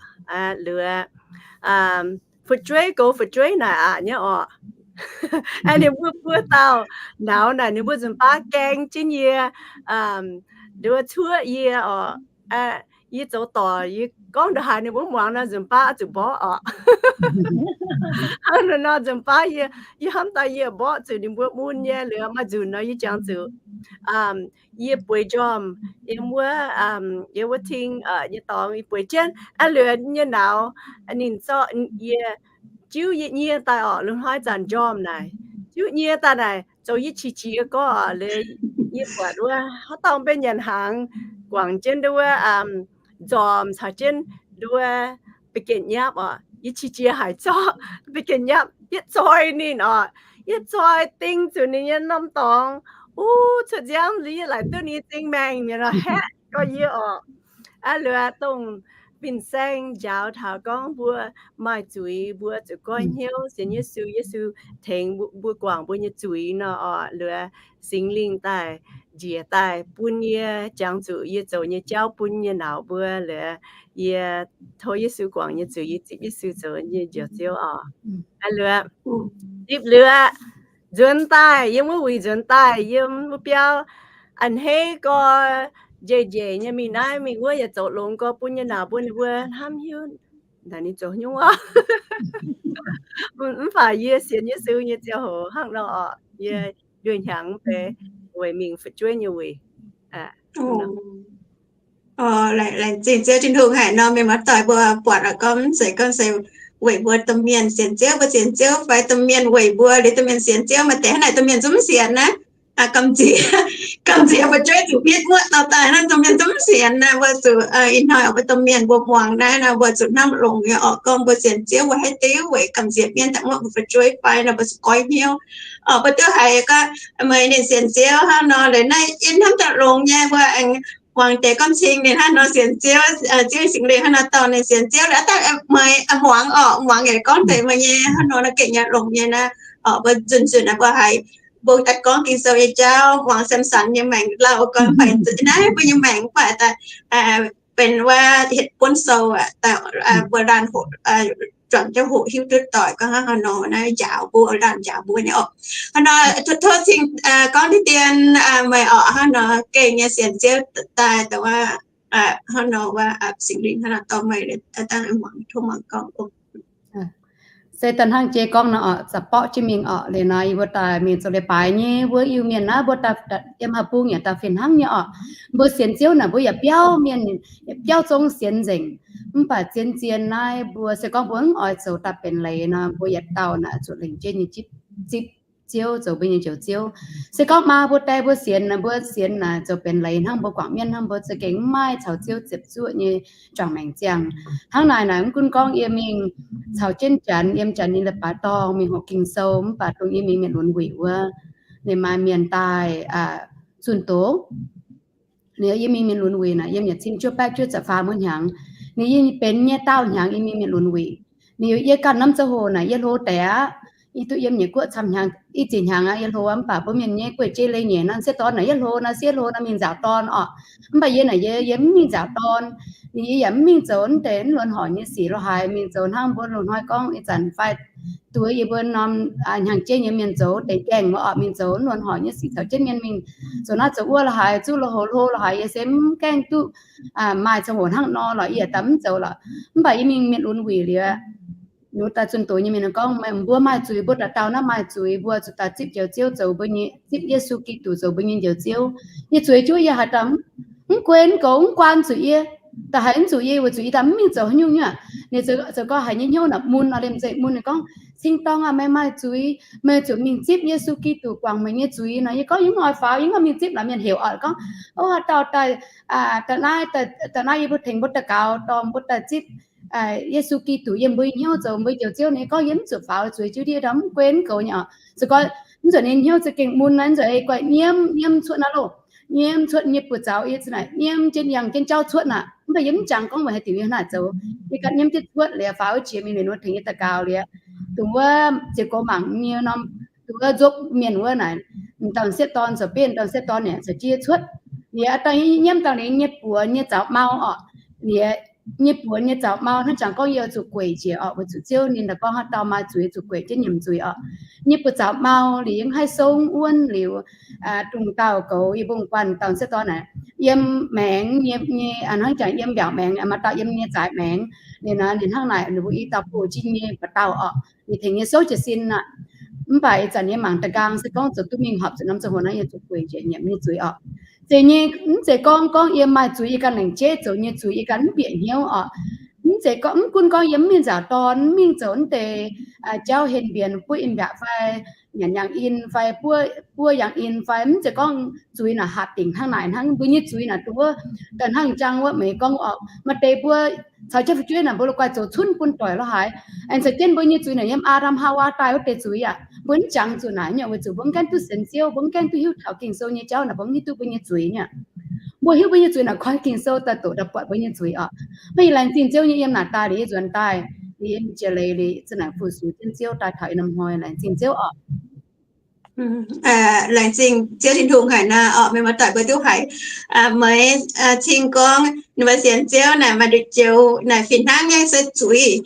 Liuz fu'jueiv goux fu'jueiv naaic aqc nyei oc. Ninh mbuo buo dauh nauz naaic ninh mbuo nzunc baav gaeng jienv yie, nduov cuoqv yie oc. Yie zoux doic, yie gorngv ndongc haaix ninh mbuo muangx nor nzunc baav zuqc mborqv oc. Hnangv nor nzunc baav yie, yie hnamv daaih yie mborqv zuqc ninh mbuo mun nyei. Liuz maaih nzunc nor yie jangx zuqc yie bueix njormh yiem wuov, yiem wuov ting nyei dorngx yie bueix jienv. Aa, liuz nyei nauz ninh zorqv yie, jiuv yie nyie daaih oc, lungh hnoi zanc njormh naaic, jiuv nyie daaih naaic zoux yie qiex jiez gorngv oc. Liuz yie buatc wuov haaix dauh mbenc nyanc hnaangx guangc jienv nduov nzormh caux jienv nduov ba'gengh nyapv oc, yie qiex jiez haic zorqv ba'gengh nyapv yietv zoi ninh oc. Yietv zoi ding zuqc ninh nyei norm dorngx, uv, cuotv nziaamv liuz yie laaic duqv ninh nyei zingh maengh mi'aqv nor haeqv gorx yie oc. Aa, liuz dongh fin-saeng njaaux taux gorngv mbuo maaih zuiz mbuo zuqc goiv hnyouv sienx Yesu, Yesu tengx mbuo guangc mbuo nyei zuiz nor oc. Liuz Singx Lingh daaih njiec daaih bun yie jangx zuqc yie zoux nyei jauv bun nyei nauz mbuo. Liuz yie tov Yesu guangc nyei zuiz, yie zipv Yesu zoux nyei Njoux Ziouv oc. Aa, liuz zipv liuz nzuonx daaih, yiem wuov wuic nzuonx daaih, yiem wuov biauv a'hneiv gorx, njiec njiec nyei mingh naaiv mingh wuov, yaac zoux longx gorx bun nyei nauz mbuo, ninh mbuo hnamv hiuv naaic ninh zoux nyungc oc. Mv baac yie sienx Yesu nyei ziangh hoc hnangv nor oc, yie nduoh hnyangx deix weic mingh fu'jueiv nyei wuic. Laengz zingh Ziouv Tin-Hungh haic nor, mienh muoz-doic mbuo buatc oc, gorngv mv zeiz gorngv se weic mbuo domh mienh sienx Ziouv, mbuo sienx Ziouv fai domh mienh weic mbuo, liuz domh mienh sienx Ziouv, maaih deix hnangv naaic domh mienh zungv mv sienx naaiv. Gamh nziex, gamh nziex fu'jueiv zuqc mietv muoqv dauh daaih hnangv, domh mienh zungv mv sienx naaiv. Mbuo zuqc ih hnoi oc, mbuo domh mienh mbuo muangx naaiv nor, mbuo zuqc hnamv longx nyei oc, gorngv mbuo sienx Ziouv mbuo haaix diuc weic gamh nziex mienv daaih muoqv mbuo fu'jueiv fai nor, mbuo zuqc goiv hnyouv oc. Mbuo duqv haiz gorngv meih ninh sienx Ziouv hnangv nor, liuz naaiv yie hnamv daaih longx nyei, mbuo aengx muangx deix gorngv cing ninh hnangv nor sienx Ziouv, Ziouv Singx Lingh hnangv nor dorh ninh sienx Ziouv, liuz daaih meih muangx oc, muangx yaac gorngv deix meih nyei hnangv nor, naaiv gengh nyei longx nyei naaiv oc. Mbuo nzunc nzunc naaiv mbuo haiz mbuo daaih gorngv Ging-Sou nyei jauv, muangx Samson nyei maengc lauh gorngv fai naaiv mbuo nyei maengc mv baac daaih benx wuov hietc buonv sou, mbuo laanh hoqc, juangc jienv hoqc hiuv duqv doic gorngv hnangv haaix nor naaiv njaaux mbuo, laanh njaaux mbuo nyei oc. Hnangv nor tov cing gorngv deix dien meih oc, hnangv nor gengh nyei sienx Ziouv daaih dongh wuov, hnangv nor wuov Singx Lingh hnangv nor dorh meih daaih muangx, tov muangx gorngv oc. Se daaih hnangv jiex gorngv nor oc, za'borqv jienv mingh oc. Liuz nor yie mbuo daaih mingh zoux leiz-baaix nyei wuov Iu-Mienh naaiv, mbuo daaih yiem haaix bung yaac daaih fih hnangv nyei oc. Mbuo sienx Ziouv naaic mbuo yaac biauv mienh, biauv zong sienx nzengc. Mv baac zien-zien naaiv mbuo se gorngv mbuo mv oix zoux daaih benx leiz nor, mbuo yietc dauh naaic zuqc lengc jeiv nyei zipv Ziouv zoux mbuo nyei Njoux Ziouv. Se gorngv maa mbuo die mbuo sienx naaic, mbuo sienx naaic zoux benx leiz hnangv mbuo guangc mienv hnangv, mbuo za'gengh mv maaih caux Ziouv ziepc zuoqv nyei juangc maengc ziangh. Hnangv naaic naaic mv gunv gorngv yie mingh caux jienv Janx, yiem Janx nyei leiz-baaix dorngh mingh hoqc Ging-Sou, mv baac dongh yie mingh mienh lunx wuic wuov, ninh maaih mienh daaih zunh doz. Ninh yiem mingh mienh lunx wuic naaic yiem yaac cin juov baeqv juov ziepc faam wuov hnyangx. Ninh yiem benx nyei daauh hnyangx yiem mingh mienh lunx wuic. Ninh yie ganh norm ziangh hoc naaic yie hlo deix aqv. Yie duqv yiem nyeic guoqv camv hnyangx, i ziex hnyangx aqv yie hlo, mv baac mbuo mienh nyei gueiv jeiv leiz-nyeic nor, sieqv dorn naaic yie hlo nor, sieqv hlo nor mingh nzaaux dorn oc. Mv baac yie naaic yie, yie mv mingh nzaaux dorn. Ninh yie yaac mv mingh zoux naaiv deix mv luonx horc nyei sic lo haaix, mingh zoux hnangv mbuo loz-hnoi gorngv ih zanc fai duov yie mbuo norm hnyangx-jeiv nyei mienh zoux deix gaengh wuov oc, mingh zoux mv luonx horc nyei sic caux jienv mienh mingh zoux naaiv zoux wuov lo haaix, zuqv lo houx hlo lo haaix, yie se mv gaengh duqv maaih ziangh hoc hnangv nor lorqc, yie yaac daaih mv zoux lorqc. Mv baac yie mingh mienh lunx wuic liuz, Liuz daaih zunh doz nyei mienh gorngv, meih mbuo maaih zuiz, mbuo dauh dauh naaiv maaih zuiz, mbuo zuqc daaih zipv Njoux Ziouv zoux mbuo nyei, zipv Yesu Giduc zoux mbuo nyei Njoux Ziouv. Nyei zuiz juov yie haaix dauh mv gunv gox mv guaan zuqc yie, da'haiz mv zuqc yie weic zuqc yie daaih mv mingh zoux haaix nyungc nyei. Ninh zoux gorngv haiz nyei hnyouv naaic mun nor, liemh zeih mun ninh gorngv, Cing-dorng aah, meih maaih zuiz, meih zuqc mingh zipv Yesu Giduc guangc meih nyei zuiz nor. Yie gorngv yie mv oix faaux, yie mv mingh zipv. Laaix mienh heuc oc gorngv, O, dauh daaih, daaih naaiv, daaih naaiv yie mbuo tengx mbuo daux gaux dorh mbuo daaih zipv Yesu Giduc yiem mbuo nyei hnyouv zoux mbuo Njoux Ziouv. Ninh gorngv yie mv zuqc faaux zuiz jienv ndiev ndau mv gunv gox nyei oc. Se gorngv mv zuqc ninh hnyouv za'gengh mun naaiv, mv zuqc ei guaih nyiemv, nyiemv cuotv naaiv loh. Nyiemv cuotv nyei buoz-zaux yie za'naaic nyiemv jienv yangh jienv jauv cuotv naaic. Mv baac yie mv jangx gorngv weic haaix diuc yie hnangv naaic zoux. Yie ganh nyiemv jienv cuotv liuz faaux wuov jiex mingh, mienh wuov tengx yie daux gaux liuz, dongh wuov ziouc gox mangc nyei norm, dongh wuov nzuopv mienh wuov naaic, dauh sieqv dorn zoux bienh, dauh sieqv dorn naaic caux jienv yie cuotv. Liuz dangh yie nyiemv dangh liuz nyei buoz nyei zaux mau oc. Liuz nyei buoz nyei zaux mau hnangv jangx gorngv yie oix zuqc gueic njiec oc, weic zuqc Ziouv ninh daaih gorngv haaix dauh maaih zuiz zuqc gueic jienv nyiemc zuiz oc. Nyei buoz zaux mau liuz yie mv haih song wuonv liuz, dongh dauh goux yie mbong guanh dauh sieqv dorn naaic, yiem maengx nyei, nyei hnangv jangx yiem mbiaauc maengx, maaih dauh yiem nyei zaaix maengx. Ninh nor ninh hnangv naaic, ninh mbuo i dauh buoz-jiex nyei ba'dauh oc. Ninh tengx yie souv jiez sin aqv. Mv baac ih zanc yie mangc da'nqaang se gorngv zoux duqv mingh horpc zuqc norm ziangh hoc naaiv yie zuqc gueic njiec nyiemc nyei zuiz oc. Zeiz nyei, mv zeiz gorngv, gorngv yie maaih zuiz yie ganh lengc jeiv zoux nyei zuiz yie ganh mv bieqc hnyouv oc. Mv zeiz gorngv, mv gunv gorngv yie mv mingh nzaaux dorn, mv mingh zoux mv deix jauv henv mbienx, buov in-mbiaatc fai nyanc yangh in fai buov, buov yangh in fai, mv zeiz gorngv zuiz naaic hatc dingc hnangv naaic hnangv. Mbuo nyei zuiz naaic dongh wuov daaih hnangv jangx wuov meih gorngv oc, maaih deix mbuo caux jienv fu'jueiv naaic mbuo la'guaih zoux cunv bun doic lorqc haaix. Aengx caux jienv mbuo nyei zuiz naaic yiem Aa^ndam Haawaa daaih wuov deix zuiz aqv. Mbuo mv jangx zuqc naaic nyungc weic zuqc mbuo mv gaengh duqv sienx Ziouv, mbuo mv gaengh duqv hiuv taux Ging-Sou nyei jauv naaic mbuo mv hiuv duqv mbuo nyei zuiz nyei. Mbuo hiuv mbuo nyei zuiz naaic koi Ging-Sou daaih doqc daaih buatc mbuo nyei zuiz oc. Mv baac yie laengz zingh Ziouv nyei yiem naaic daaih liuz yie nzuonx daaih, liuz yie jiex leiz liuz za'naaic fu-sux jienv Ziouv daaih taux ih norm hnoi, laengz zingh Ziouv oc. Laengz zingh Ziouv Tin-Hungh haic nor oc, meih muoz-doic mbuo duqv haiz meih cing gorngv ninh mbuo sienx Ziouv naaic maaih nduqc joux naaic fih hnangv nyei se zuiz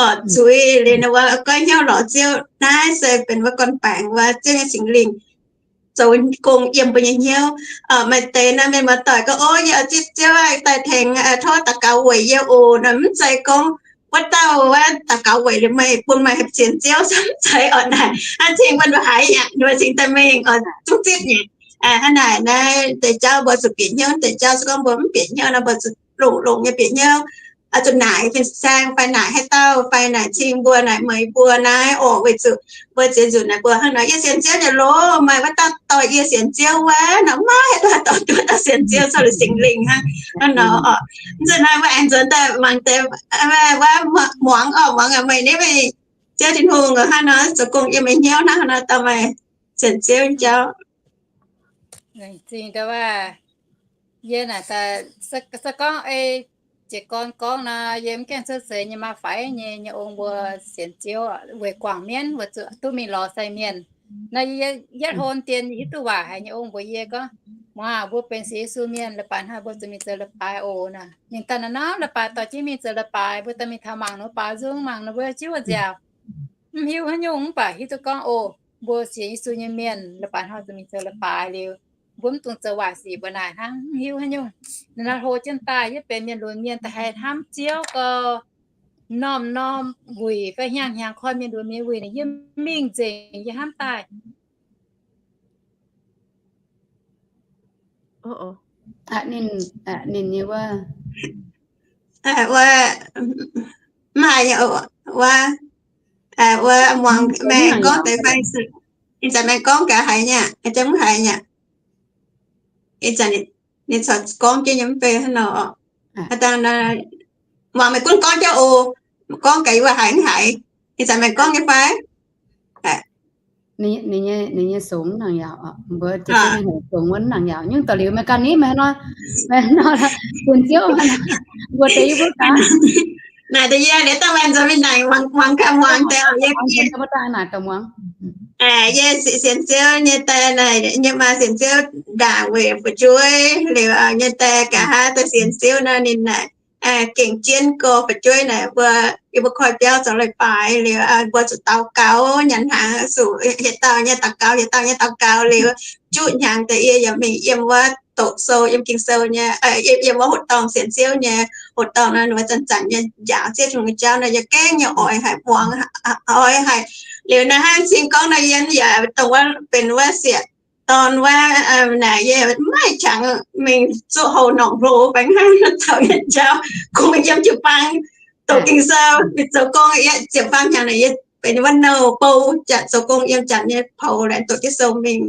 oc, zuiz liuz ninh mbuo goiv hnyouv lorz Ziouv. Naaiv se benx wuov gorn-baengx wuov Ziouv nyei Singx Lingh zoux gong yiem mbuo nyei hnyouv. Maaih deix nor mienh muoz-doic gorngv, Ov, yie oix zipv Ziouv daaih tengx tov daux gaux weic yie oc. Nor mv zeiz gorngv wuov dauh wuov daux gaux weic liuz meih bun meih haih sienx Ziouv, mv zeiz oc. Naaic hnangv cing wuov nduqc haiz yaac ninh mbuo cingx daaih mingh oc, zungv zipv nyei. Hnangv naaic naaiv deix jauv mbuo zuqc bieqc hnyouv, deix jauv se gorngv mbuo mv bieqc hnyouv nor mbuo zuqc longx-longx nyei bieqc hnyouv, zuqc naaic fin-saeng fai naaic haaix dauh fai naaic cing mbuo naaic meih mbuo naaiv oc, weic zuqc mbuo ziex nzunc naaic mbuo hnangv nor, Yie sienx Ziouv nyei loh, meih wuov dauh dorh yie sienx Ziouv wuov nor, maiv haaix dauh dorh duqv dauh sienx Ziouv, zorqv liuz Singx Lingh hnangv nor oc. Mv zeiz naaiv mbuo aengx nzuonx daaih mangc deix wuov muangx oc, muangx meih nyei, meih Ziouv Tin-Hungh hnangv nor zoux gong yiem meih hnyouv hnangv nor dorh meih sienx Ziouv nyei jauv. Laengz zingh ndau wuov, yie naaic, se gorngv ei jiez gorn gorngv nor, yie mv gaengh cuotv seix nyei maa faix nyei, nyei ong mbuo sienx Ziouv weic guangc mienv weic zuqc duqv mingh lorz sai mienh. Nor yie yietv hlo dien yie hiuv duqv waac haic nyei ong mbuox yie gorngv, Muangx, mbuo benx sienx Yesu mienh, leiz-baaix hnoi mbuo zuqc mingh zoux leiz-baaix oc. Naaic ninh daaih naaic norm leiz-baaix dorh jienv mingh zoux leiz-baaix, mbuo daaih mingh taux mangc ninh mbuo baaux nzung, mangc ninh mbuo jiuv nziaauc. Mv hiuv haaix nyungc mv baac hiuv duqv gorngv, o, mbuo sienx Yesu nyei mienh, leiz-baaix hnoi zuqc mingh zoux leiz-baaix liuz, mbuo mv dungx zoux waaic sic mbuo naaic hnangv. Mv hiuv haaix nyungc. Ninh nor hlo jienv daaih, yie benx mienh lunx mienh da'haiz hnamv Ziouv gau, norm-norm wuic fai hnyangx-hnyangx koi mienh lunx mienh wuic naaic, yie mingh nzengc yie hnamv daaih. Ninh, ninh nyei wuov, wuov, mv haiz nyei, wuov, wuov muangx meih gorngv deix fai, ih zanc meih gorngv gaax haiz nyei, ih zanc mv haiz nyei. Ih zanc ninh corc gorngv jienv nyei mv bei hnangv nor. Muangx meih gunv gorngv jienv oc, gorngv gaax yie wuov haiz mv haiz. Ih zanc meih gorngv nyei fai? Ninh nyei songx nangc yaac, mbuo songx wuov nangc yaac nyungc daaih liuz meih ganh ni meih nor, meih nor, bun Ziouv mbuo deix yie mbuo gaax. Naaic deix yie liuz daaih meih nzuonx mingh naaic muangx gaax muangx deix yie, yie sienx Ziouv nyei daaih naaic nyei maa sienx Ziouv ndaangc weic fu'jueiv liuz nyei daaih nqa'haav daaih sienx Ziouv nor ninh naaic gengh jienv gorx fu'jueiv naaic mbuo, yie mbuo koi biauv zoux leiz-baaix liuz mbuo zuqc daux gaux nyanc hnaangx, zuqc hieh dauh nyei daux gaux, hieh dauh nyei daux gaux liuz juqv hnyangx deix yie yaac mingh yiem wuov doqc sou yiem Ging-Sou nyei, yiem wuov hoqc dorngh sienx Ziouv nyei hoqc dorngh nor, ninh mbuo zanc-zanc nyei njaaux Ziouv Tin-Hungh nyei jauv nor, yie gengh nyei oix haic, muangx oix haic. Liuz naaiv hnangv cing gorngv nor, yie yaac dongh wuov benx wuov sieqv dorn wuov naaic, yie maiv qangx mingh zuqc houx norqc hlo, baengh hnangv zoux nyei jauv, kungx yiem jiu-baang doqc Ging-Sou, zoux gong. Yie ziepc faam hnyangx naaic yie benx wuov nouh bou, janx zoux gong yiem janx nyei poux, laengz doqc jienv sou mingh.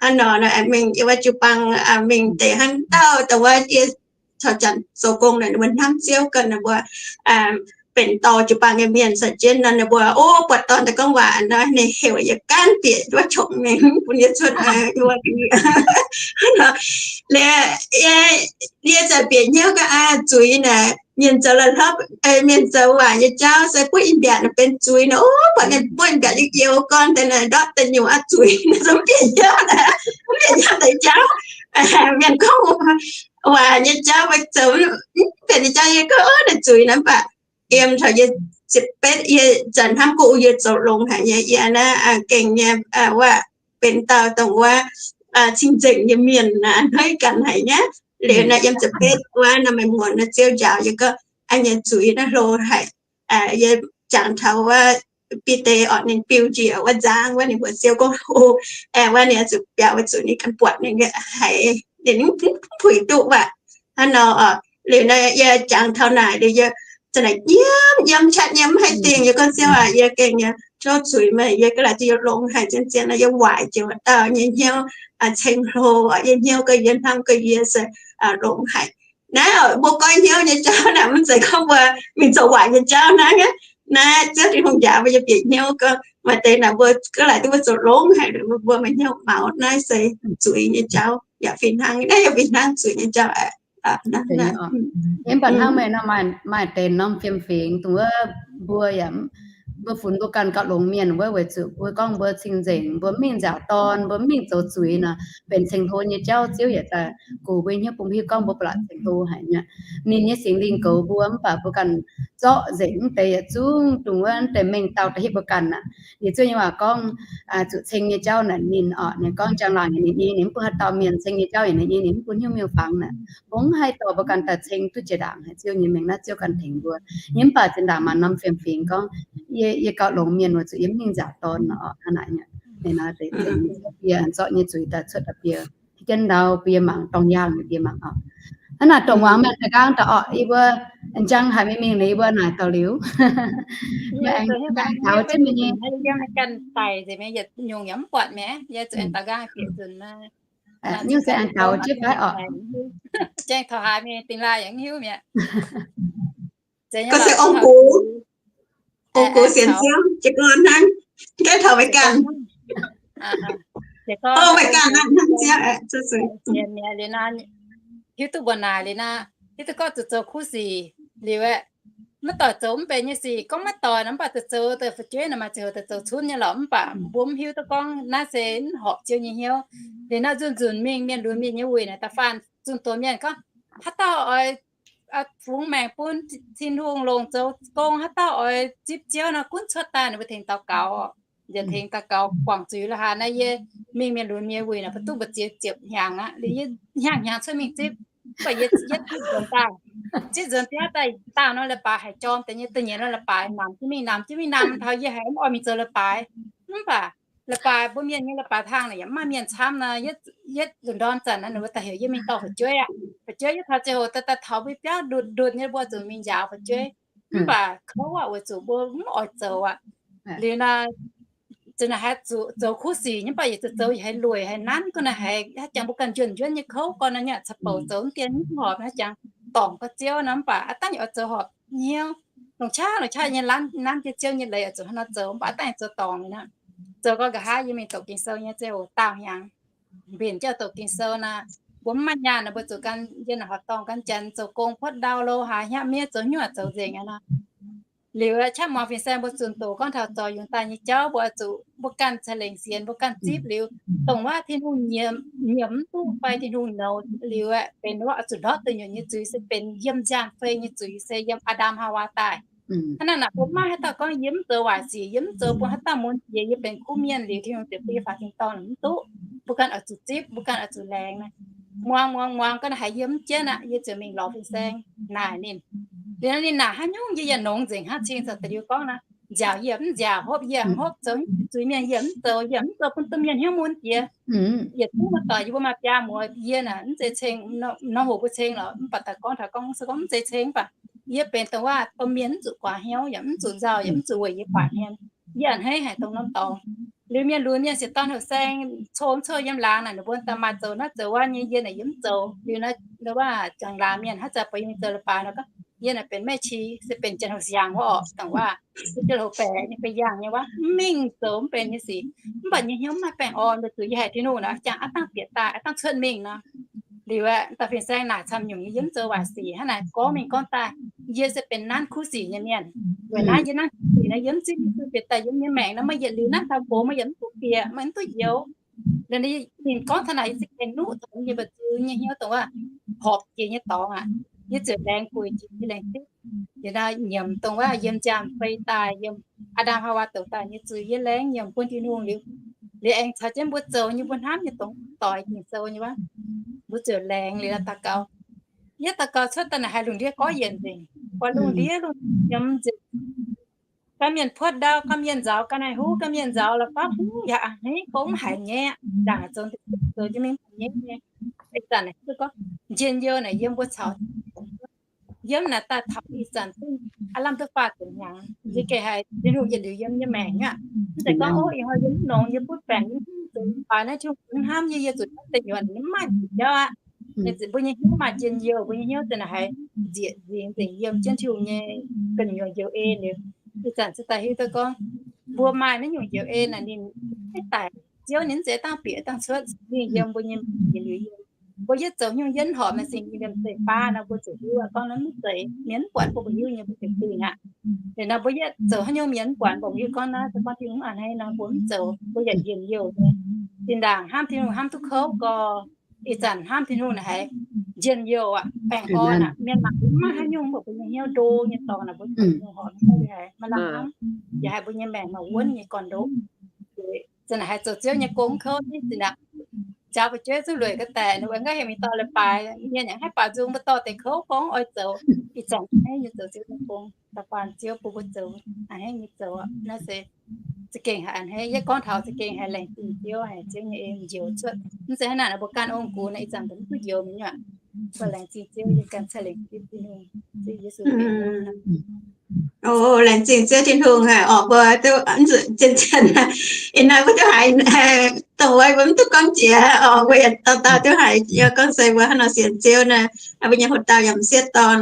Hnangv nor mingh yiem wuov jiu-baang mingh deix hnangv dauh dongh wuov yie caux janx zoux gong naaic, ninh mbuo hnamv Ziouv ganh, ninh mbuo benx dorh jiu-baang nyei mienh caux jienv nor, ninh mbuo o buatc dorn daaih gorngv waac nor, ninh heuc yie gaanv bieqc wuov qongx mingh bun yie cuotv wuov. Liuz yie zanc bieqc hnyouv gaax, aa, zuiz naaic mienh zoux la'hlopv, mienh zoux waaic nyei jauv se buov in-mbiatc naaic benx zuiz nor, o buatc mienh buov in-mbiatc yiem jiu gorn deix naaic ndortv daaih nyungc aqv, zuiz naaic zungv bieqc hnyouv naaic, bieqc hnyouv deix jauv. Mienh gorngv waaic nyei jauv, mbuo zoux mv benx nyei jauv, yie gorngv o naaic zuiz naaic. Mv baac yiem taux yie ziepc betv, yie zanc hnamv gorngv yie zoux longx haic nyei, yie naaiv gengh nyei wuov benx dauh dongh wuov cing-nzengc nyei mienh a'hneiv ganh haic nyei. Liuz naaiv yiem ziepc betv wuov nor, maaih muonz naaiv Ziouv njaaux yie gorngv, aa, nyei zuiz naaiv hlo haic. Yie jangx taux wuov Bide orqc, ninh biu njiec wuov nzangv wuov, ninh mbuox Ziouv gorngv, o, aengx wuov ninh zuqc biaux weic zuqc ninh ganh buatc ninh haiz ninh mv puix duqv waac. Hnangv nor oc, liuz naaiv yie jangx taux naaic liuz yie za'naaic nyiemv nyiemv qaqv nyiemv mv haih dingh. Yie gorngv, Ziouv aac, yie gengh nyei tov zuiz meih, yie ganh laaic duqv yie longx haic, zien-zien nor yie waaic jiex wuov dauh nyei hnyouv ceng-hlo, yie hnyouv ga'yie, hnamv ga'yie se longx haic. Naaiv mbuo goiv hnyouv nyei jauv naaic mv zeiz gorngv mbuo mingh zoux waaic nyei jauv hnangv. Naaiv Ziouv Tin-Hungh njaaux mbuo nyei bieqc hnyouv gorngv maaih deix naaic mbuo ganh laaic duqv mbuo zoux longx haic, mbuo maaih hnyouv maux naaiv se zuiz nyei jauv yaac fih hnangv, naaiv yaac fih hnangv zuiz nyei jauv aqv. Mv baac hnangv meih nor maaih deix norm fiem-fingx dongh wuov mbuo yaac, mbuo funx mbuo ganh gauh longx mienh wuov, weic zuqc mbuo gorngv mbuo cing-nzengc, mbuo mv mingh nziaauc dorn, mbuo mv mingh zoux zuiz nor, benx ceng-hlo nyei jauv Ziouv yaac daaih gox mbuo nyei hnyouv bun mbuo hiuv gorngv mbuo ba'laqc ceng-hlo haic nyei. Ninh nyei Singx Lingh goux mbuo mv baac mbuo ganh zorqv nzengc mv deix yietc zungv dongh wuov mv deix mengh dauh daaih hietv mbuo ganh aqv. Liuz Ziouv nyei waac gorngv, zuqc ceng nyei jauv naaic ninh orqc, ninh gorngv njang-laangc yaac ninh nyei, ninh mv bun haaix dauh mienh, ceng nyei jauv yaac ninh nyei, ninh mv bun hnyouv miuc-fangx naaic. Mbuo mv haih dorh mbuo ganh daaih ceng duqv jiex ndaangc haic Ziouv nyei mengh naaiv Ziouv ganh tengx mbuo. Yie mv baac zinh ndaangc maaih norm fiem-fingx gorngv, yie, yie gauh longx mienh weic zuqc yie mv mingh nziaauc dorn orqc, hnangv naaic nyei. Ninh nor deix ceng nyei jauv, bie zorqv nyei zuiz daaih cuotv daaih bie, jienv ndau bie mangc, dorng yaangh bie mangc orqc. Hnangv naaic dongh muangx meih daaih nqaang daaih orqc, yie mbuo njang haic mingh mingh liuz yie mbuo naaic daux liuz. Meih aengx daux jienv meih nyei. Nyungc yaac mv buatc mi'aqv, yie zuqc aengx daux nqaang bieqc nzunc. Nyungc se aengx daux jienv fai orqc. Jaeng taux haaix mingh dingh laaih yaac mv hiuv mi'aqv. Gorngv se ong-gux, ong-gux sienx Ziouv jiez gorn hnangv, gaeqv taux meih ganh. Meih ganh hnangv Ziouv. Hiuv duqv mbuox naaic liuz naaiv, hiuv duqv gorngv zuqc zoux kuv sic liuz aeqv, maiv doic zoux mv benx nyei sic. Gorngv maiv doic nor mv baac daaih zoux daaih fu'jueiv naaic maaih ziangh hoc daaih zoux cunv nyei lorqc. Mv baac mbuo mv hiuv duqv gorngv naaiv se mv horpc Ziouv nyei hnyouv. Liuz naaiv nzunc nzunc mingh mienh lunx mienh nyei wuic naaic da'faanh zunh doz mienh gorngv, haaix dauh oix fungx maengc bun Tin-Hungh longc zoux gong, haaix dauh oix zipv Ziouv nor gunv cuotv daaih ninh mbuo tengx daux gaux. Nziex tengx daux gaux guangc zuiz la'haaix naaiv yie mingh mienh lunx mienh wuic naaic, mbuo duqv mbu'ziex ziepc hnyangx aqv. Liuz yie hnyangx hnyangx cuotv mingh zipv, mv baac yie zipv nzuonx daaih, zipv nzuonx biauv daaih daauh nor leiz baaix haic jorm deix nyei, da'nyeic nor leiz baaix namx jienv mingh, namx jienv mingh, namx taux yie haiz mv oix mingh zoux leiz baaix. Mv baac leiz baaix mbuo mienh nyei leiz baaix hlaang naaic yaac mv maaih mienh camv nor, yietv ndorm zanc naaic ninh mbuo daaih heuc yie mingh dorh fu'jueiv aqv. Fu'jueiv yietv taux ziangh hoc daaih daaih taux mbuo biauv ndutc ndutc nyei, mbuo zuqc mingh njaaux fu'jueiv. Mv baac kouv aqv, weic zuqc mbuo mv oix zoux aqv. Liuz naaic zinh naaic haiz zuqc zoux kuv sic nyei, mv baac yietc zoux zoux yaac haiz lueic haiz nanv, gunv naaic haiz jangx mbuo ganh njuonx njuonv nyei kouv gorn nor, nyei caux bouc zoux mv dien mv horpc naaiv jangx dorngc gau Ziouv nor, mv baac aav dangv yaac oix zoux horpc hnyouv. Longc qaqv longc qaqv nyei nanv jienv Ziouv nyei leiz oix zuqc hnangv nor zoux, mv baac aav dangv yaac zoux dorngc liuz naaiv. Zoux gau nqa'haav yie mingh doqc Ging-Sou nyei ziangh hoc daauh hnyangx, mbenc jienv doqc Ging-Sou naaic, mbuo mv maaih nyaanh naaic mbuo zuqc gan yiem naaic horqc dorngh gan janx zoux gong puotv ndau lo haaix hnyangx miev zoux hnyouv zoux nzengc aqv nor. Liuz qaqv muangx fin-saeng mbuo zunc doqc gorngv taux zorc yungz daaih nyei jauv, mbuo oix zuqc mbuo ganh ceix lengc sienx, mbuo ganh zipv liuz, dongh wuov Tin-Hungh nyiemc mv duqv fai Tin-Hungh nouz liuz aeqv, benx wuov oix zuqc ndortv deic nyuoqc nyei zuiz se benx yiem nziaamv-fei nyei zuiz, se yiem Aa^ndam Haawaa daaih. Hnangv naaic mbuo mv maaih haaix dauh gorngv yie mv zoux waaic sic, yie mv zoux bun haaix dauh mun jiex, yie benx kuv mienh liuz Tin-Hungh ziouc bun yie faaux tin-dorngh, mv duqv. Mbuo ganh oix zuqc zipv, mbuo ganh oix zuqc laengz naaic. Muangx muangx muangx ga'naaiv haiz yie mv jienv aqv, yie ziouc mingh lorz fin-saeng naaic ninh. Liuz ninh naaic haaix nyungc yie yaac nongx nzengc hnangv cing zoux da'liuz gorngv nor, nziaauc yie mv nziaauc, hopv yie hopv, zoux zuiz mienh yie mv zoux, yie mv zoux bun domh mienh hnyouv mun jiex. Yietc zungv muoz-doic yie mbuo maaih biaa muoz, yie naaic mv zeiz ceng, norm hoc mbuo ceng lorqc, mv baac daaih gorngv taux gorngv se gorngv mv zeiz ceng, mv baac yie benx dongh waac domh mienh mv zuqc guaax hnyouv yaac mv zuqc nzauh yaac mv zuqc weic yie guaax hnyouv. Yie a'hneiv haic dongh norm dorngx. Liuz mienh lunx mienh sieqv dorn houh saeng, cou mv cou yiem laangz naaic, ninh mbuo daaih maaih zoux naaiv zoux wuov nyei, yie naaic yie mv zoux. Liuz naaiv waac jangx laangz mienh haaix zanc buatc yie mingh zoux leiz-baaix nor gorngv, yie naaic benx maiv qi, se benx janx-hoc siangx wuov orqc, dongh waac se janx-hoc baeqc nyei, benx yangh nyei wuov, mv mingh zoux mv benx nyei sic. Mv baac nyei hnyouv mv maaih baengh orn, weic zuqc yie haiz Tin-Hungh naaic jangx aqv dangh bieqc daaih, aqv dangh cuotv mingh nor. Liuz aeqv, dauh fin-saeng naaic camv nyungc yie mv zoux waaic sic hnangv naaic, gorngv mingh gorngv daaih, yie se benx nanv kuv sic nyei mienh. Weic naaiv yie nanv kuv sic nor, yie mv zingv yie zuqc bieqc daaih yiem nyei maengc nor, meih yietc liuz nanv taux gox, meih yaac mv duqv bieqc, meih mv duqv youx. Liuz ninh gorngv taux naaic, yie za'gengh nuqv taux yie mba'ziex nyei hnyouv dongh waac horpc jiex nyei dorngx aqv. Yie ziouc laengz gueic jiex nyei laengz zipv. Liuz naaiv nyiemc dongh waac yiem jaa fei daaih, yiem Aa^ndam Haawaa douc daaih nyei zuiz, yie laengz nyiemc bun Tin-Hungh liuz, liuz aengx caux jienv mbuo zoux nyei, mbuo hnamv nyei dongh doix Ging-Sou nyei wuov, mbuo ziouc laengz liuz daux gaux. Yie daux gaux cuotv daaih naaic haiz lungh ndiev gorqv yienc nzengc. Buatc lungh ndiev lungh nyiemz nzengc. Ganh mienh puotv ndau, ganh mienh nzaaux ga'naaiv huv, ganh mienh nzaaux la'fapv huv, yaac a'hneiv gong mv haiz nyei aqv. Ndaangc zoux, zoux jienv mingh nyei nyei. Ih zanc naaic gorngv njien-youh naaic yiem mbuo caux yiem naaic daaih taux ih zanc zungv aav lamh duqv faah ziepc hnyangx. Yie gengh haiz Tin-Hungh yietc liuz yiem yie maengc aqv. Mv zeiz gorngv, ov, ih hnoi yie mv nongx, yie butv baengc, yie mv zoux leiz-baaix naaiv, Tin-Hungh mv hnamv yie, yie zuqc naaiv deix nyuoqc, yie mv maaih ziqc jauv aqv. Mv baac mbuo nyei hnyouv maaih njien-youh, mbuo nyei hnyouv za'naaic haiz nzieqc nzingx nzengc yiem jienv Tin-Hungh nyei gu'nyuoz njoux en liuz. Ih zanc se daaih hiuv duqv gorngv mbuo maaih naaiv nyungc njoux en naaic, ninh maiv daic. Ziouv ninh mv zeiz dangh bieqc dangh cuotv, ninh yiem mbuo nyei maengc yietc liuz yiem. Mbuo yietv zoux nyungc yiem horpc maaih zingh liemh zeih baav nor, mbuo ziouc hiuv gorngv naaiv mv zeiz, mienh mv buatc mbuo, mbuo hiuv nyei mbuo ziouc dingh aqv. Liuz nor mbuo yietv zoux haaix nyungc mienh mv buatc mbuo hiuv gorngv naaiv se gorngv Tin-Hungh a'hneiv nor mbuo mv zoux, mbuo yaac njien-youh nyei. Zinh ndaangc hnamv Tin-Hungh hnamv duqv kouv gorx, ih zanc hnamv Tin-Hungh naaic haiz njien-youh aqv, baengh orn aqv. Mienh mangc mv maaih haaix nyungc, mv baac mbuo nyei hnyouv ndo nyei dorngx naaic, mbuo Tin-Hungh horpc haiz maiv lamh hnamv, yaac haiz mbuo nyei maengc maaih wuonv nyei gorn-ndoqv. Za'naaic haiz zoux Ziouv nyei gong kouv zinh ndaangc. Jaux fu'jueiv zuqc lueic ga'daic, ninh mbuo nqa'haav heuc mingh dorh leiz-baaix, mienh yaac mv haih baaux nzung, mbuo dorh deix kouv gorngv oix zoux. Ih zanc a'hneiv nyei zoux Ziouv nyei gong, da'faanh Ziouv bun mbuo zoux, a'hneiv nyei zoux naaiv se za'gengh haiz a'hneiv. Yie gorngv taux za'gengh haiz laengz zingh Ziouv, haiz Ziouv nyei en njoux cuotv. Mv zeiz hnangv naaic, mbuo ganh ong-gux naaiv ih zanc mbuo mv duqv njoux mi'aqv. Mbuo laengz zingh Ziouv, yie ganh cai laengz zingh Tin-Hungh, Ziouv Yesu benx. O, laengz zingh Ziouv Tin-Hungh haic orqc, mbuo duqv zien-zien. Ih hnoi mbuo duqv haiz dongh wuov mbuo mv duqv gorngv jiex orqc, mbuo yaac dauh dauh duqv haiz gorngv se mbuo hnangv nor sienx Ziouv naaiv, mbuo nyei houx-dauh yaac m'sieqv dorn,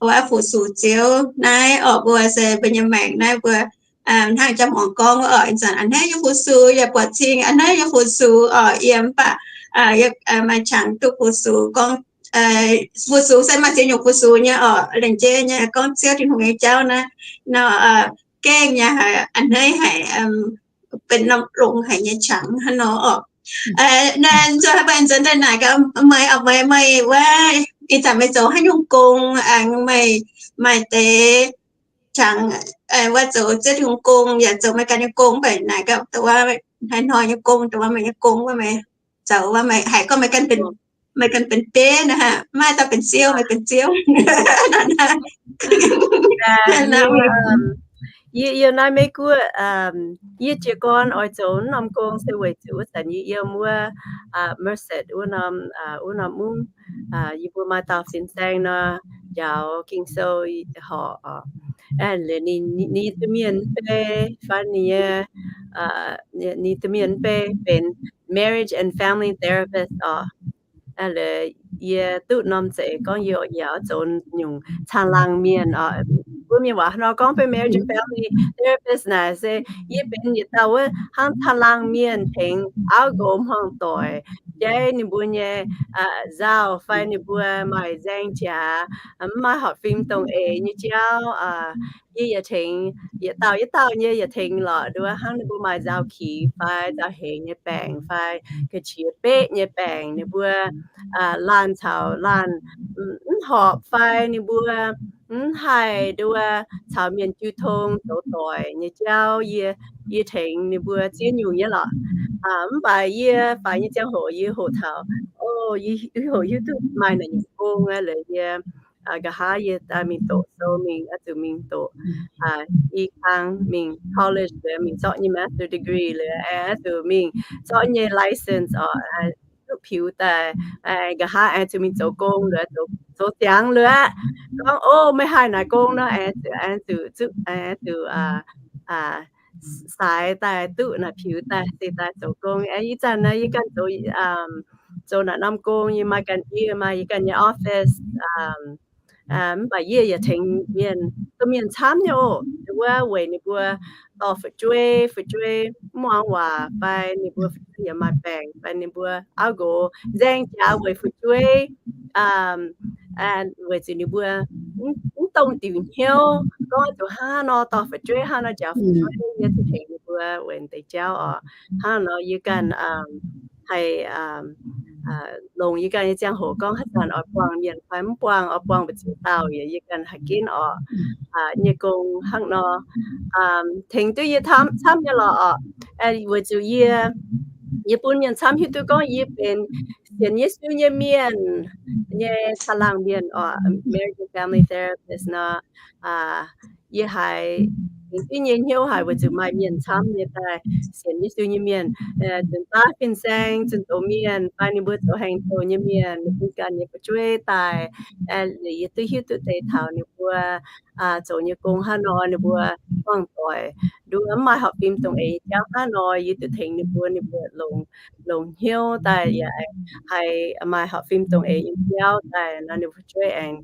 wuov fu-sux Ziouv naaiv orqc, mbuo se mbuo nyei maengc naaiv mbuo hnangv jauv-muangz gorngv wuov orqc, ih zanc a'hneiv yie fu-sux yaac buatc cing, a'hneiv yie fu-sux orqc, yie mv baac maaih qangx duqv fu-sux gorngv, fu-sux se maaih ziex nyungc fu-sux nyei orqc, laengz jeiv nyei gorngv Ziouv Tin-Hungh nyei jauv naaiv nor, gaengh nyei haic, a'hneiv haic, benx norm longx haic nyei qangx hnangv nor orqc. Naaiv nzunc haaix baac nzuonx daaih naaic gaax meih, orqc, meih, meih wuov ih zanc meih zoux haaix nyungc gong, aengx meih maaih deix qangx wuov zoux Ziouv Tin-Hungh gong yaac zoux meih ganh nyei gong, mv baac naaic gaax dongh wuov hnoi-hnoi nyei gong, dongh wuov meih nyei gong wuov meih zoux wuov, meih haiz gorngv meih ganh benx, meih ganh benx bieiv naaiv, maiv dauh benx ziouv, meih benx ziouv. Yie yiem naaiv Meiv Guoqv, yie jiez gorn oix zoux wuov norm gong se weic zuqc wuov zanc yie yiem wuov Merced wuov norm, wuov norm mungv, yie mbuo maaih dauh fin-saeng nor, njaaux Ging-Sou horc, ninh, ninh nyei domh mienh mv bei fai ninh nyei, ninh domh mienh mv bei benx marriage and family therapist orqc. Yie duqv norm zeiz gorngv yie, yie oix zoux nyungc caangh laangh mienh orqc. Mbuo mienh waac nor gorngv benx marriage and family therapist naaic se yie benx yietc dauh wuov hnangv caangh laangh mienh tengx auv nqox hmuangv doic, jaiv ninh mbuo nyei nzauh fai ninh mbuo maaih nzaeng jaax, mv maaih horpc fim dongh eix nyei jauv. Yie yaac tengx yietc dauh yietc dauh nyei yaac tengx lorqc nduov hnangv ninh mbuo maaih nzauh kiz fai nzauh hengx nyei baengc fai ga'qiex beqv nyei baengc, ninh mbuo laanh caux laanh mv horpc fai ninh mbuo mv haih nduov caux mienh jiu tong zoux doic nyei jauv, yie, yie tengx ninh mbuo ziex nyungc nyei lorqc. Mv baac yie faix nyei ziangh hoc yie hoqc taux, o, yie hoqc hiuv duqv maaih naaic nyungc gong aqv. Laaix yie nqa'haav yie daaih mingh doqc sou mingh, oix zuqc mingh doqc i kang mingh college liuz mingh zorqv nyei master degree liuz, oix zuqc mingh zorqv nyei license oc, duqv piux daaih, nqa'haav oix zuqc mingh zoux gong liuz, zoux ziangx liuz aqv. Gorngv, o, meih haih naaic gong nor, oix zuqc, oix zuqc, oix zuqc saaix daaih duqv naaic piux daaih se daaih zoux gong. Ih zanc naaiv yie ganh zoux, zoux naaic norm gong, yie maaih ganh, yie maaih yie ganh nyei office. Mv baac yie yaac tengx mienh, domh mienh camv nyei oc. Wuov weic ninh mbuo dorh fu'jueiv, fu'jueiv mv muangx waac fai ninh mbuo fu'jueiv yaac maaih baengc fai ninh mbuo auv nqox nzaeng jaax weic fu'jueiv, weic zuqc ninh mbuo mv dongh diuc hnyouv gorngv zuqc hnangv nor dorh fu'jueiv, hnangv nor njaaux fu'jueiv. Yie zuqc tengx ninh mbuo weic deix jauv oc. Hnangv nor yie ganh haih longc yie ganh nyei ziangh hoc gorngv haaix zanc oix buangh mienh fai mv buangh, oix buangh mbu'ziex dauh yaac yie ganh haih ginv oc. Nyei gong hnangv nor tengx duqv yie camv nyei lorqc oc. Weic zuqc yie, yie bun mienh camv hiuv duqv gorngv yie benx sienx Yesu nyei mienh nyei caangh laangh mienh oc, American Family Therapist nor. Yie haiz tengx duqv nyei hnyouv haic weic zuqc maaih mienh camv nyei daaih sienx Yesu nyei mienh, nzunc baav fin-saeng zunh doz mienh fai ninh mbuo zoux haaix doz nyei mienh, ninh bun ganh nyei fu'jueiv daaih. Yie duqv hiuv duqv deix taux ninh mbuo zoux nyei gong hnangv nor, ninh mbuo buangh doic nduov mv maaih horpc fim dongh eix nyei jauv hnangv nor, yie duqv tengx ninh mbuo, ninh mbuo longx, longx hnyouv daaih yaac haih maaih horpc fim dongh eix nyei jauv daaih nor, ninh mbuo fu'jueiv aengx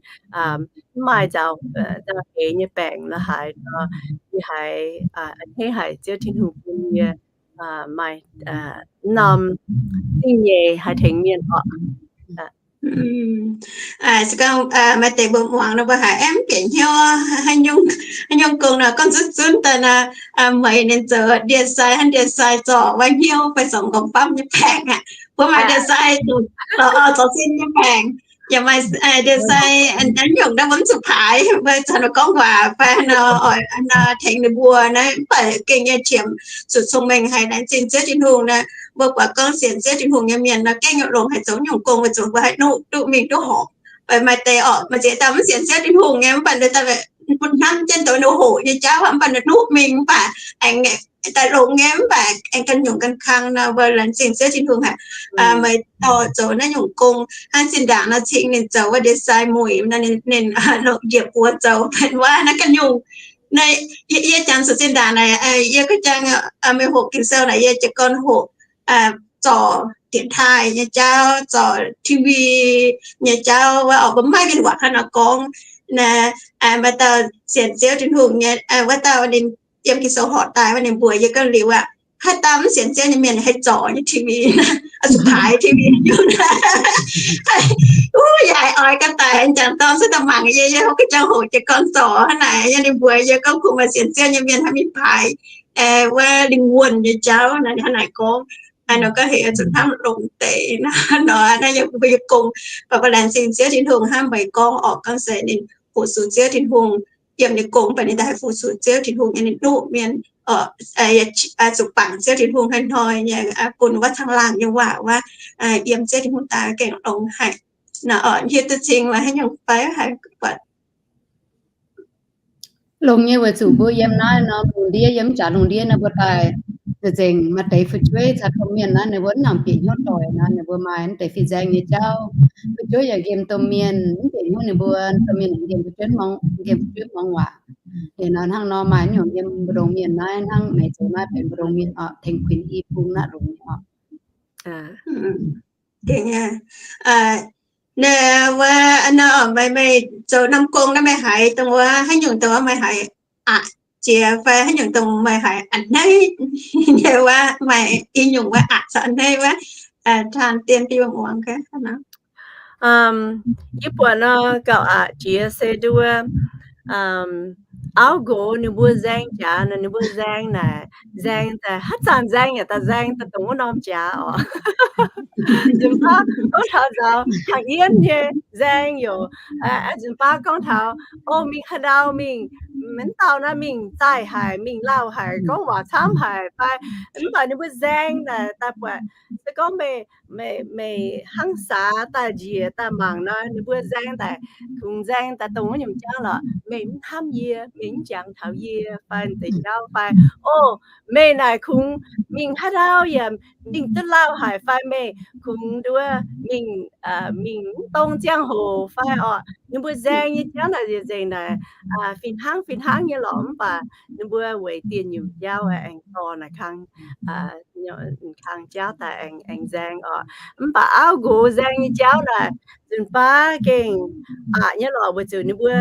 mv maaih nzauh, nzauh eix nyei baengc la'haaix nor. Yie haiz a'hneiv haic Ziouv Tin-Hungh bun yie maaih norm zingh nyeic haih tengx mienh oc. Se gorngv maaih deix mbuo muangx nor, mbuo haiz mv bieqc hnyouv haaix nyungc gong nor, gorngv zunv zunv daaih nor, meih ninh zoux ndie-sai, hnangv ndie-sai zorc wuov hnyouv fai zorc nqorngv famv nyei baengc aqv. Mbuo maaih ndie-sai zorc, zorc sin nyei baengc, yaac maaih ndie-sai naaiv nyungc naaiv mbuo mv zuqc paaix, mbuo caux ninh gorngv waac fai nor, oix tengx ninh mbuo naaiv, mv baac gengh nyei qiemx zuqc cong-mengh haic naaiv, zingh Ziouv Tin-Hungh naaiv. Mbuo buatc gorngv sienx Ziouv Tin-Hungh nyei mienh nor, gengh longx haic zoux nyungc gong, weic zuqc mbuo haih nuqv duqv mingh duqv horpc. Weic maaih deix oc, maaih ziex dauh mv sienx Ziouv Tin-Hungh nyei, mv baac ninh daaih hnamv jienv doix ninh hoqc nyei jauv, mv baac ninh nuqv mingh, mv baac aengx daaih longx nyei, mv baac aengx ganh nyungc ganh kang nor, mbuo laengz zingh Ziouv Tin-Hungh haic. Meih dorh zoux naaiv nyungc gong, hnangv zinh ndaangc nor cingx ninh zoux wuov ndie-sai muic nor, ninh longc njiec buoz zoux benx wuov naaiv ganh nyungc. Naaiv yie jangx zuqc zinh ndaangc naaic, yie ga'jang meih hoqc Ging-Sou naaic, yie jiez gorn hoqc zorc dienx taaih nyei jauv, zorc T V nyei jauv, wuov oc, mbuo mv maaih mienh waac hnangv nor gorngv. Naaiv maaih dauh sienx Ziouv Tin-Hungh nyei, wuov dauh ninh yiem Ging-Sou horpc daaih, wuov ninh mbuox yie gorngv liuz aqv, haaix dauh mv sienx Ziouv nyei mienh haih zorc nyei T V, zuqc paaix T V nyei. Yie haiz oix ganh daic jangx dorn se daaih mangc yie, yie hoqc ga'jang hoqc jiez gorn zorc hnangv naaic, yie ninh mbuox yie gorngv kungx maaih sienx Ziouv nyei mienh hnangv mingh paaix wuov lingh wuonh nyei jauv naaic, hnangv naaic gorngv. Aa, nor gorngv heuc zuqc hnamv longx deix nor, naaiv yie mbuo yie gong, baac mbuo laengz zingh Ziouv Tin-Hungh hnangv meih gorngv orqc, gorngv se ninh fu-sux Ziouv Tin-Hungh yiem ninh gong, baac ninh daaih haih fu-sux Ziouv Tin-Hungh nyei ninh duqv mienh, zuqc bangc Ziouv Tin-Hungh hnoi-hnoi nyei, bun wuov caangh laangh nyei waac wuov, yiem Ziouv Tin-Hungh daaih gengh longx haic. Nor hiuv duqv cing maaih haaix nyungc fai haiz buatc longx nyei weic zuqc mbuo yiem naaiv nor, lungh ndiev yiem mv jaax lungh ndiev nor, mbuo daaih za'gengh maaih deix fu'jueiv caux domh mienh naaiv, ninh mbuo mv nangc bieqc hnyouv doic nor, ninh mbuo maaih mv deix fin-saeng nyei jauv. Fu'jueiv yaac nqemh domh mienh, mv bieqc hnyouv ninh mbuo, domh mienh nqemh fu'jueiv, nqemh fu'jueiv muangx waac. Yie nor hnangv nor maaih nyungc yiem mbu'ndongx mienh naaiv, hnangv meih zoux naaiv benx mbu'ndongx mienh oc, tengx kuinx i bung naaiv longx nyei oc. Naaiv wuov, meih, meih zoux norm gong naaiv meih haiz dongh wuov haaix nyungc dongh wuov meih haiz aqc jiex fai haaix nyungc dongh meih haiz a'hneiv nyei wuov, maaih i nyungc wuov aqc caux a'hneiv wuov, taan dien bun muangx gaax. Yie buatc nor gauh aqc jiex se nduov, auv nqox ninh mbuo nzaeng jaax nor, ninh mbuo nzaeng naaic, nzaeng daaih haaix zanc nzaeng yaac daaih nzaeng daaih dongh wuov norm jaax oc. Nzunc baav gorngv taux nzaaux hnaangx yiem nyei nzaeng youc, nzunc baav gorngv taux, o, mingh haaix ndau mingh mv dauh naaiv mingh zaih haic, mingh lauh haic, gorngv waac camv haic fai. Mv baac ninh mbuo nzaeng naaic daaih buatc, se gorngv meih, meih, meih hnangv saax daaih njiec daaih mangc nor, ninh mbuo nzaeng daaih, kungx nzaeng daaih dongh wuov nyungc jauv lorqc, meih mv hnamv yie, meih mv jangx taux yie fai deix jauv fai, o, meih naaic kungx mingh haaix ndau yaac mingh duqv lauh haic fai meih kungx nduov mingh, mingh mv dongh ziangh hoc fai orqc. Ninh mbuo nzaeng nyei jauv naaic nzengc naaic, fih hnangv fih hnangv nyei lorqc, mv baac ninh mbuo weic dieh nyungc jauv aengx dorh naaic kang, kang jauv daaih aengx, aengx nzaeng orqc. Mv baac auv nqox nzaeng nyei jauv naaic, nzunc baav gengh aqc nyei lorqc, weic zuqc ninh mbuo,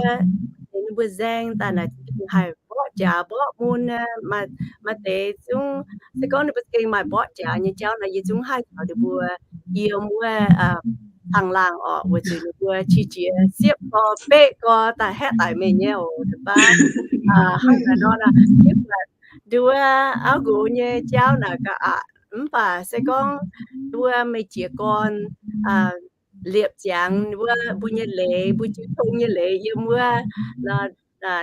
ninh mbuo nzaeng daaih naaic gengh haih mborqv jaax mborqv mun, maaih deix zungv se gorngv ninh mbuo gengh maaih mborqv jaax nyei jauv naaic, yie zungv haih caux ninh mbuo yiem wuov caangh laangh orqc, weic zuqc ninh mbuo qiex jiez siepv gorx beqv gorx daaih haeqv daic mingh nyei oc, nzunc baav. Hnangv naaic nor, nduov auv nqox nyei jauv naaic ga'aqc, mv baac se gorngv nduov meih jiez gorn liepc ziangx wuov mbuo nyei leiz, mbuo jiu tong nyei leiz yiem wuov,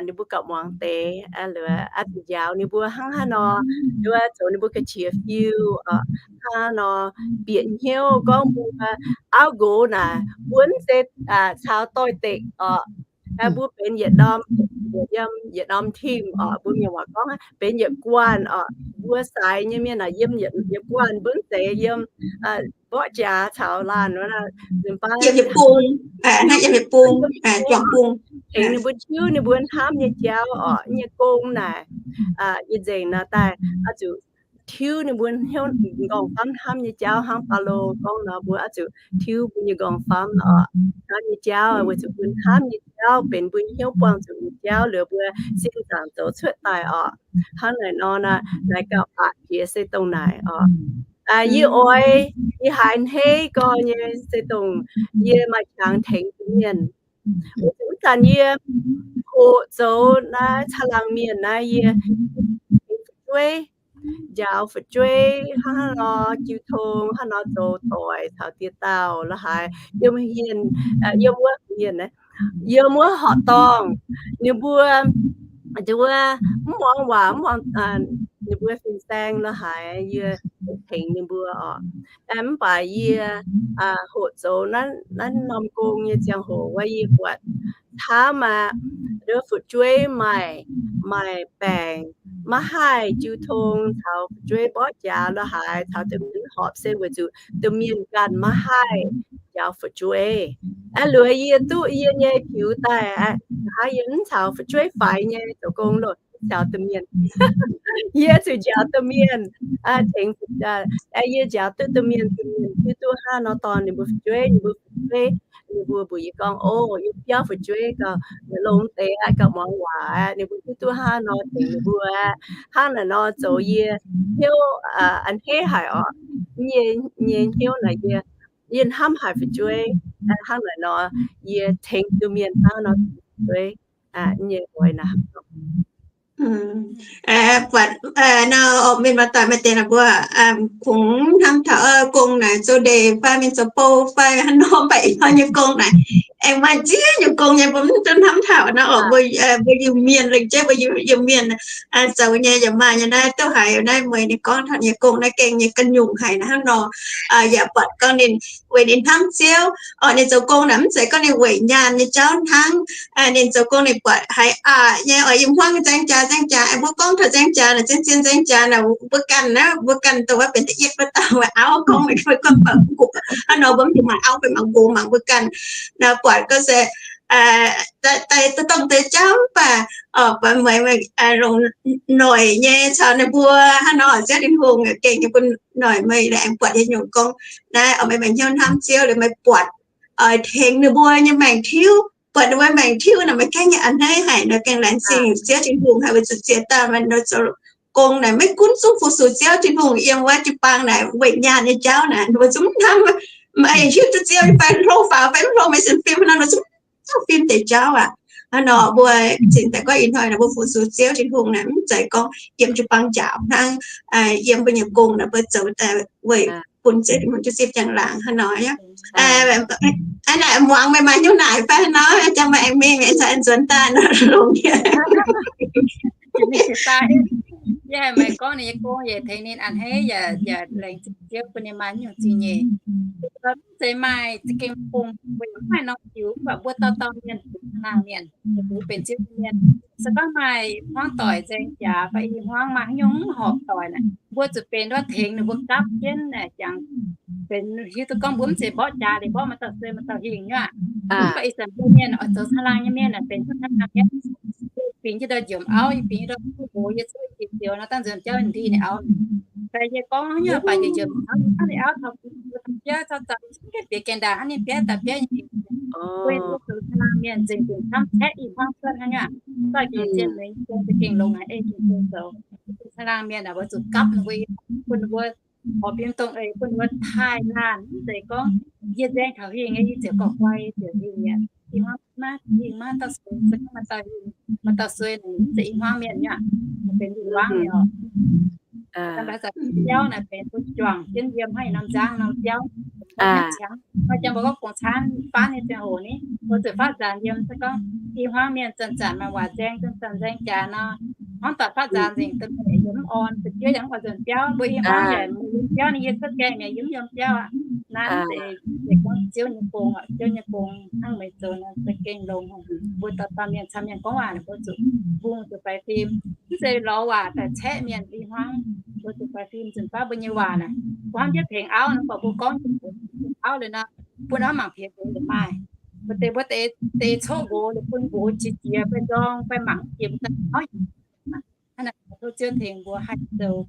ninh mbuo gauh muangx deix, aa, zuqc njaaux ninh mbuo hnangv haaix nor, nduov zoux ninh mbuo ga'qiex fiu orqc, hnangv haaix nor bieqc hnyouv gorngv mbuo auv nqox naaic mbuo mv zeiz caux doix-dekc orqc. Mbuo benx yietc norm, yiem yietc norm team orqc, mbuo mienh waac gorngv benx yietc guanh orqc. Mbuo saaix nyei mienh naaic yiem yietc guanh, mbuo mv zeiz yiem mborqv jaax caux laanh, nzunc baav tengx ninh mbuo tiuv ninh mbuo hnamv nyei jauv orqc. Nyei gong naaic, yie nzengc naaic daaih oix zuqc tiuv ninh mbuo hnyouv, nqorngv-famv hnamv nyei jauv, hnangv Baulo gorngv nor, mbuo oix zuqc tiuv mbuo nyei nqorngv-famv orqc, hnamv nyei jauv, weic zuqc mbuo hnamv nyei jauv benx mbuo hnyouv buangh zuqc nyei jauv, liuz mbuo sin zaangc zoux cuotv daaih orqc. Hnangv naaic nor, naaic gauh aqc jiex se dongh naaic orqc. Yie oix, yie haiz hneiv gorx nyei se dongh yie maaih qangx tengx mienh. Wuov zanc yie hoqc zoux naaiv caangh laangh mienh naaiv, yie tengx fu'jueiv, njaaux fu'jueiv hnangv haaix nor jiu tong, hnangv haaix nor zoux doic caux dieh dauh la'haaix, yiem hienh, yiem wuov hienh, yiem wuov horqc dorngh, ninh mbuo nduov mv muangx waac, mv muangx, ninh mbuo fin-saeng la'haaix, yie tengx ninh mbuo orqc. Mv baac yie hoqc zoux naaiv norm gong nyei ziangh hoc wuov, yie buatc camv aqv, nduov fu'jueiv maaih, maaih baengc, maiv haih jiu tong caux fu'jueiv mborqv jaax la'haaix, caux domh mienh horpc se weic zuqc domh mienh ganh maiv haih njaaux fu'jueiv. Aa, liuz yie duqv yie nyei tiux daaih aqv, hnangv yie mv caux fu'jueiv faix nyei zoux gong loh, caux domh mienh. Yie zuqc njaaux domh mienh, tengx, yie njaaux duqv domh mienh, domh mienh hiuv duqv hnangv nor dorh ninh mbuo fu'jueiv, ninh mbuo fu'jueiv, ninh mbuo mbuox yie gorngv, o, yie biauv fu'jueiv gauh longx deix aqv, gauh muangx waac aqv, ninh mbuo hiuv duqv hnangv nor tengx ninh mbuo aqv. Hnangv naaic nor zoux yie hnyouv a'hneiv haic orqc. Nyei, nyei hnyouv naaic yie, yie hnamv haic fu'jueiv. Hnangv naaic nor yie tengx domh mienh hnangv nor tengx fu'jueiv nyei oix naaic. Buatc nor, mienh maaih doic maaih deix naaic mbuo kungx hnamv taux gong naaic zoux ndeic fai mienh zoux bou fai haaix nor, mv baac ih hnoi nyei gong naaic aengx maaih ziex nyungc gong nyei, mbuo mv duqv hnamv taux nor orqc. Mbuo, mbuo Iu-Mienh lengc jeiv mbuo Iu-Mienh zoux nyei yaac maaih nyei. Naaiv duqv haiz naaiv mueiz ninh gorngv taux nyei gong naaiv gengh nyei ga'nyungc haic naaiv hnangv nor. Yaac buatc gorngv ninh weic ninh hnamv Ziouv orqc, ninh zoux gong naaic mv zeiz gorngv ninh weic nyaanh nyei jauv hnangv. Ninh zoux gong ninh buatc haiz aqc nyei orqc, yiem hmuangv nzaeng jaax nzaeng jaax, mbuo gorngv taux nzaeng jaax naaic, zien-zien nzaeng jaax naaic, mbuo ganh naaiv, mbuo ganh dongh wuov benx da'yietv wuov dauh maaih auv gorngv, mbuo gorngv baac mv guqc hnangv nor, mbuo mv maaih auv fai mangc nqox mangc mbuo ganh. Naaiv buatc gorngv se daaih dongh deix jauv mv baac orqc, buatc mueiz longc noic nyei caux ninh mbuo hnangv nor, Ziouv Tin-Hungh gengh nyei bun noic meih aengx buatc nyei nyungc gong. Naaiv oix meih maaih hnyouv hnamv Ziouv liuz meih buatc tengx ninh mbuo nyei maengc tiuv, buatc ninh mbuo maengc tiuv naaic meih gengh nyei a'hneiv haic nor, gengh laengz zingh Ziouv Tin-Hungh haic weic zuqc ziex dauh mienh nor zoux gong naaic maiv gunv zungv fu-sux Ziouv Tin-Hungh yiem wuov jiu-baang naaic weic nyaanh nyei jauv naaic, ninh mbuo zungv mv hnamv, maiv hiuv duqv Ziouv fai hlo faaux fai mv hlo, maiv sienx fim hnangv nor zungv mv fim deix jauv aqv. Hnangv nor mbuo cingx daaih gorngv ih hnoi naaic mbuo fu-sux Ziouv Tin-Hungh naaic, mv zeiz gorngv yiem jiu-baang njaaux hnangv, yiem mbuo nyei gong naaic mbuo zoux daaih weic bun Ziouv Tin-Hungh jiu zipv njang laangc hnangv nor. Aa, naaic muangx meih maaih nyungc naaic fai hnangv nor, jangx meih aengx mingh, aengx nzuonx daaih nor longx nyei. Yie meih gorngv ninh nyei gong yaac tengx ninh a'hneiv yaac, yaac laengz zingh Ziouv bun ninh maaih nyungc zingh nyeic. Mv zeiz maaih za'gengh bung, mbuo yaac mv maaih norm jiux, mv baac mbuo dauh dauh mienh, laangz mienh, benx Ziouv nyei mienh. Se gorngv maaih hmuangv doic nzaeng jaax fai i hmuangv maaih haaix nyungc mv horpc doic naaic, mbuo zuqc benx wuov tengx ninh mbuo gapv jienv naaic, jangx benx hiuv duqv gorngv mbuo mv zeiz mborqv jaax liuz mborqv maaih dauh sueih maaih dauh hingh nyuoqc. Mv baac ih zanc mbuo mienh oix zoux caangh laangh nyei mienh aah, benx caangh laangh mienh, bingx jienv ndau njiec auv, bingx ndau duqv nqox, yie cuotv jiex zioux nor dangh nzuonx jauv ndie ninh auv. Fai yie gorngv nyei baac njiec njiec auv, ninh auv taux biauv caux zaux ziex bieqc gaengh ndaangc hnangv ninh biauv daaih biauv nyei. Weic zuqc caangh laangh mienh nzengc nzengc camv caeqv i hmuangv cuotv hnangv nyei. Doix gengh zien mengh gong za'gengh longx haic, ei gengh gong zoux. Caangh laangh mienh aah, mbuo zuqc gapv ninh mbuo, bun ninh mbuo horpc bun dongh eix bun ninh mbuo taaih laanh, mv zeiz gorngv yie nzaeng taux hingh nyei, yie ziouc gorngv guai ziouc hingh mi'aqv. I hmuangv maiv hingh, maiv dauh sueih, se gorngv maaih dauh hingh, maaih dauh sueih naaic mv zeiz i hmuangv mienh nyei aqv, benx win-wangv nyei oc. Biauv naaic benx mbuo juangc jienv yiem haiv norm nzangv norm biauv, maiv ciangx. Maaih jangx mbuo gorngv gong-camv faanv nyei ziangh hoc ni, mbuo zuqc faatv nzaanx yiem, se gorngv i hmuangv mienh zanc-zanc maaih waac nzaeng, zanc-zanc nzaeng jaax nor, hmuangv doic faatv nzaanx nzengc, da'meic yaac mv orn, da'juov yaac mv oix nzuonx biauv. Mbuo i hmuangv yaac mv yiem biauv, ninh yie cuotv gaengh mi'aqv, yie mv yiem biauv aqv. Naaiv deix, deix gorngv Ziouv nyei gong oc, Ziouv nyei gong hnangv meih zoux nor za'gengh longx. Mbuo dauh dauh mienh camv mienh gorngv waac naaic mbuo zuqc mbungh zuqc faix fim. Mv zeiz lorz waac daaih caeqv mienh i hmuangv, mbuo zuqc faix fim nzunc baav mbuo nyei waac naaic. Mbuo hnamv jienv tengx auv nor, mv baac mbuo gorngv auv liuz nor, bun auv mangc piex nqox liuz maaih. Mbuo deix, mbuo deix, deix coqv nqox liuz bun nqox qiex jiez fai nzorng fai mangc jiex mbuo daaih auv. Hnangv naaic tov Ziouv tengx mbuo haih zoux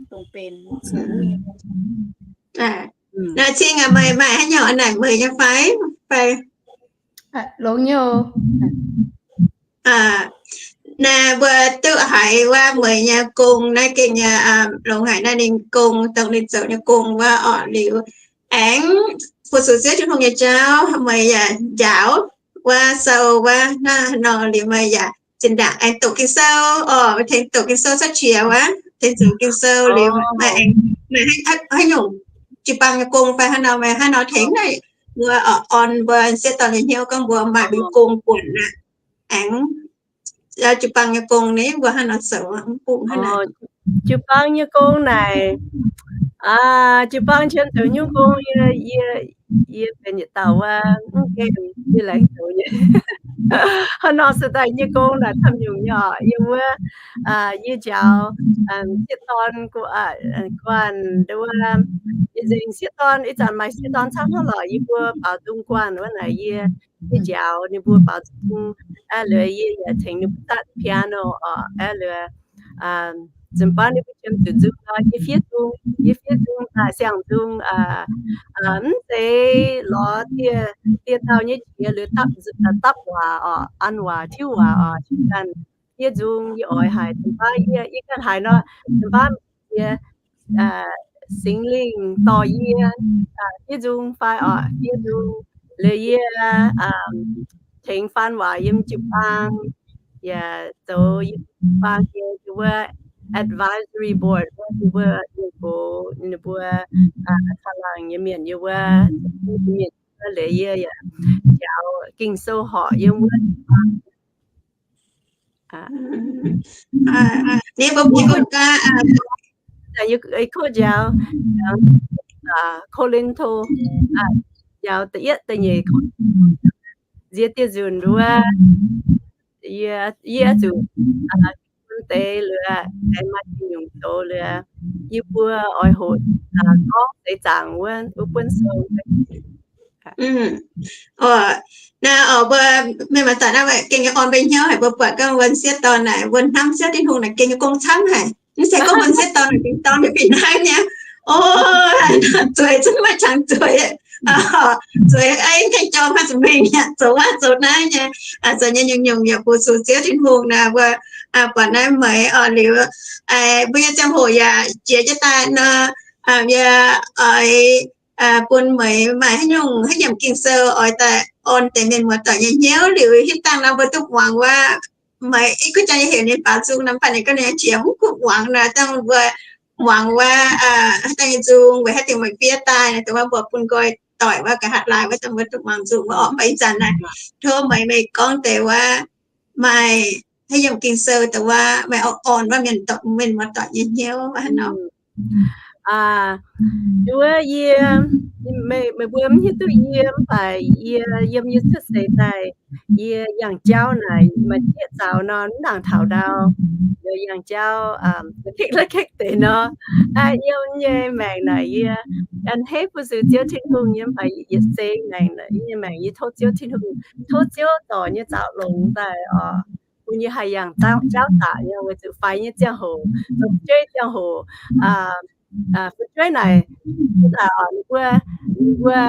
dongh benx zuqc. Naaiv cingx aac, meih maaih haaix nyungc naaic meih nyei fai? Fai longx nyei. Naaiv mbuo duqv haiz wuov meih nyei gong naaiv gengh nyei longx haic. Naaiv ninh gong dongh ninh zoux nyei gong wuov orqc liuz, aengx fu-sux Ziouv Tin-Hungh nyei jauv meih yaac njaaux wuov sou wuov hnangv nor liuz meih yaac zinh ndaangc aengx doqc Ging-Sou orqc, tengx doqc Ging-Sou cuotv qiex wuov, tengx doqc Ging-Sou liuz meih aengx, meih haaix nyungc jiu-baang nyei gong fai haaix nor, meih haaix nor tengx naaiv mbuo orn mbuo sieqv dorn nyei hnyouv gorngv mbuo maaih mbuo gong buonc aqv. Aengx jiu-baang nyei gong ni mbuo haaix nor zoux mv bung hnangv naaic. Jiu-baang nyei gong naaic, jiu-baang qiemx zoux nyungc gong, yie, yie benx yietc dauh wuov mv gaengh yie laengz zoux nyei. Hnangv nor se daaih nyei gong naaic camv nyungc nyei oc. Yie wuov, yie njaaux sieqv dorn guanh nduov, yie nzengc sieqv dorn, ih zanc maaih sieqv dorn camv hnangv lorqc, yie mbuo baaux nzung guanh wuov naaic yie, yie njaaux ninh mbuo baaux nzung, aa, liuz yie yaac tengx ninh mbuo zatv piano oc, aa, liuz nzunc baav ninh mbuo qiemx zuqc nzung nor, yie fiev nzung, yie fiev nzung daaih siang nzung, mv zeiz lorz dieh, dieh dauh nyei qiex liuz dapv, dapv waac oc, an waac tiuv waac oc, ganh fiev nzung yie oix haic. Nzunc baav yie, yie ganh haiz nor, nzunc baav yie Singx Lingh dorh yie fiev nzung fai oc, fiev nzung. Liuz yie tengx faan waac yiem jiu-baang, yaac zoux yiem jiu-baang yie wuov advisory board wuov, yie mbuo, yie mbuo, ninh mbuo caangh laangh nyei mienh yie wuov, mienh liuz yie yaac njaaux Ging-Sou horpc yiem wuov. Ni mbuo mv gunv gaax, yie kuv njaaux Ko^lin^to, njaaux da'yietv da'nyeic, nziex dieh nzunc wuov, yie, yie zuqc bun deix liuz, aengx maaih nyungc zoux liuz, yie mbuo oix hoqc gorngv seix zaangc wuov, wuov buonv sou. Naaiv oc, mbuo mienh maaih zanc naaiv gengh nyei orn mbuo hnyouv haic, mbuo buatc gorngv wuon sieqv dorn naaic, wuon hnamv Ziouv Tin-Hungh naaic gengh nyei gong camv haic. Mv zeiz gorngv wuon sieqv dorn naaic gengh dorn nyei fih hnangv nyei. O, zueiz zungv maaih qangx zueiz. Zueiz aengx gaengh jorm haaix zanc mingh nyei, zoux wuov zoux naaiv nyei, zoux nyei nyungc-nyungc yaac fu-sux Ziouv Tin-Hungh naaic, mbuo buatc naaiv meix oc liuz, mbuo nyei ziangh hoc yaac jiex jienv daaih nor, yie oix bun meix maaih haaix nyungc haaix nyiemc Ging-Sou oix daaih orn deix mienh muoz-doic nyei hnyouv liuz, hitv dangh nor mbuo duqv muangx wuov, meih ih kuv jang nyei heuc ninh baaux nzung nor, mv baac ninh gorngv ninh jiex mv kuv muangx nor, dangh mbuo muangx wuov, hitv dangh nyei nzung weic haaix diuc meih fiev daaih nor, dongh wuov mbuo bun nqoi doic wuov, nqa'haav laai wuov, dangh mbuo duqv muangx nzung wuov orqc. Mv baac ih zanc naaiv tov meih, meih gorngv deix wuov maaih haaix yiemc Ging-Sou dongh wuov meih orn wuov mienh, mienh muoz-doic nyei hnyouv wuov hnangv nor. Nduov yie, meih mbuo mv hiuv duqv yie, mv baac yie yiem yie cuotv seix daaih, yie yangh jauv naaic, maaih zieqv zaux nor mv nangc taux ndau, yie yangh jauv, kekv deix nor, yiem nyei maengc naaic yie gan hneiv bun zuiz Ziouv Tin-Hungh nyei, mv baac yietc seix maengc, yie nyei maengc yie tov Ziouv Tin-Hungh, tov Ziouv zorc nyei zaux longx daaih oc, bun yie haih yangh jauv daaih nyei, weic zuqc faix nyei ziangh hoc, fu'jueiv ziangh hoc, fu'jueiv naaic, ninh mbuo, ninh mbuo,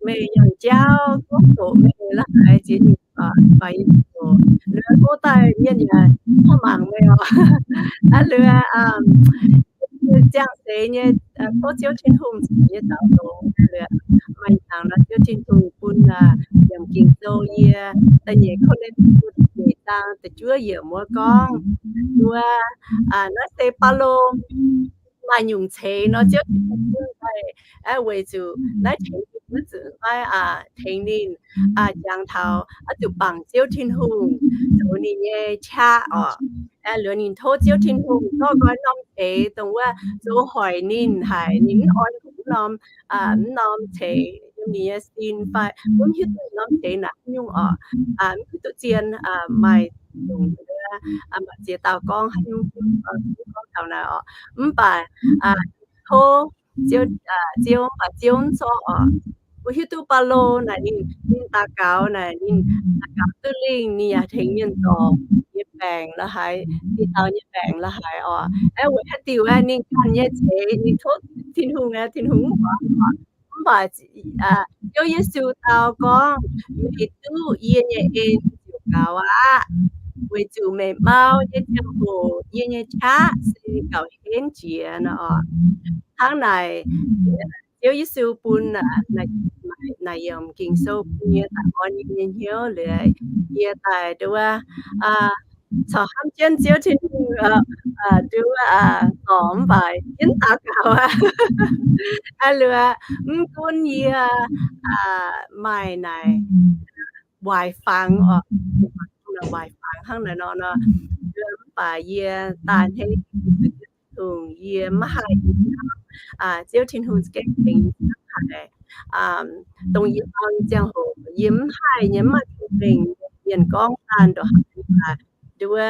meih yangh jauv gorngv doqc meih la'haiz ziex nyungc, faix nyei ziangh hoc, liuz go daaih mienh yaac mv mangc meih oc. Aa, liuz ziangh seix nyei, tov Ziouv Tin-Hungh zorc nyei zaux longx, liuz maaih hnyangx nor Ziouv Tin-Hungh bun yiemc Ging-Sou yie, da'nyeic Ko^lin^to nyeic zaang da'juov yiemc wuov gorngv, wuov, naaiv se Baulo maaih nyungc ceix nor Ziouv Tin-Hungh bun daaih, weic zuqc naaiv tengx ninh, naaiv zuqc naaiv tengx ninh jangx taux oix zuqc bangc Ziouv Tin-Hungh zoux ninh nyei qaqv oc. Liuz ninh tov Ziouv Tin-Hungh zorqv nqoi norm ceix dongh wuov zoux hoic ninh haic, ninh mv oix wuov norm, mv norm ceix yiem ninh nyei sin fai mv hiuv duqv norm ceix naaic haaix nyungc oc, mv hiuv duqv zien, maaih longc, maaih ziex dauh gorngv haaix nyungc, gorngv taux naaic oc. Mv baac tov Ziouv, Ziouv mv baac Ziouv mv zorqv oc. Mbuo hiuv duqv Baulo naaic ninh, ninh daux gaux naaic ninh daux gaux duqv lingh, ninh yaac tengx mienh zorc nyei baengc la'haiz, ziex dauh nyei baengc la'haiz oc. Aeqv, weic haaix diuc aeqv, ninh ganh nyei ceix ninh tov Tin-Hungh aeqv, Tin-Hungh mv baac, mv baac Ziouv Yesu dau gorngv, meih duqv yie nyei en ziouc gaux aqv, weic zuqc meih mau nyei ziangh hoc yie nyei qaqv se gauh henv jiex nor oc. Hnangv naaic, Ziouv Yesu bun naaic yiemc Ging-Sou bun yie daaih orn yie nyei hnyouv liuz, yie daaih nduov, corc hnamv jienv Ziouv Tin-Hungh, nduov, zorc mv baac jienv daux gaux aqv. Liuz, mv gunv yie maaih naaic waaic fangx oc, waaic fangx hnangv naaic nor, mv baac yie daaih hneiv Tin-Hungh, yie maiv haih, Ziouv Tin-Hungh za'gengh tengx yie camv haic. Dongh yie mau nyei ziangh hoc yie mv haih nyei, mv maaih cong-mengh, mienh gorngv daan ndongc haaix, mv baac nduov,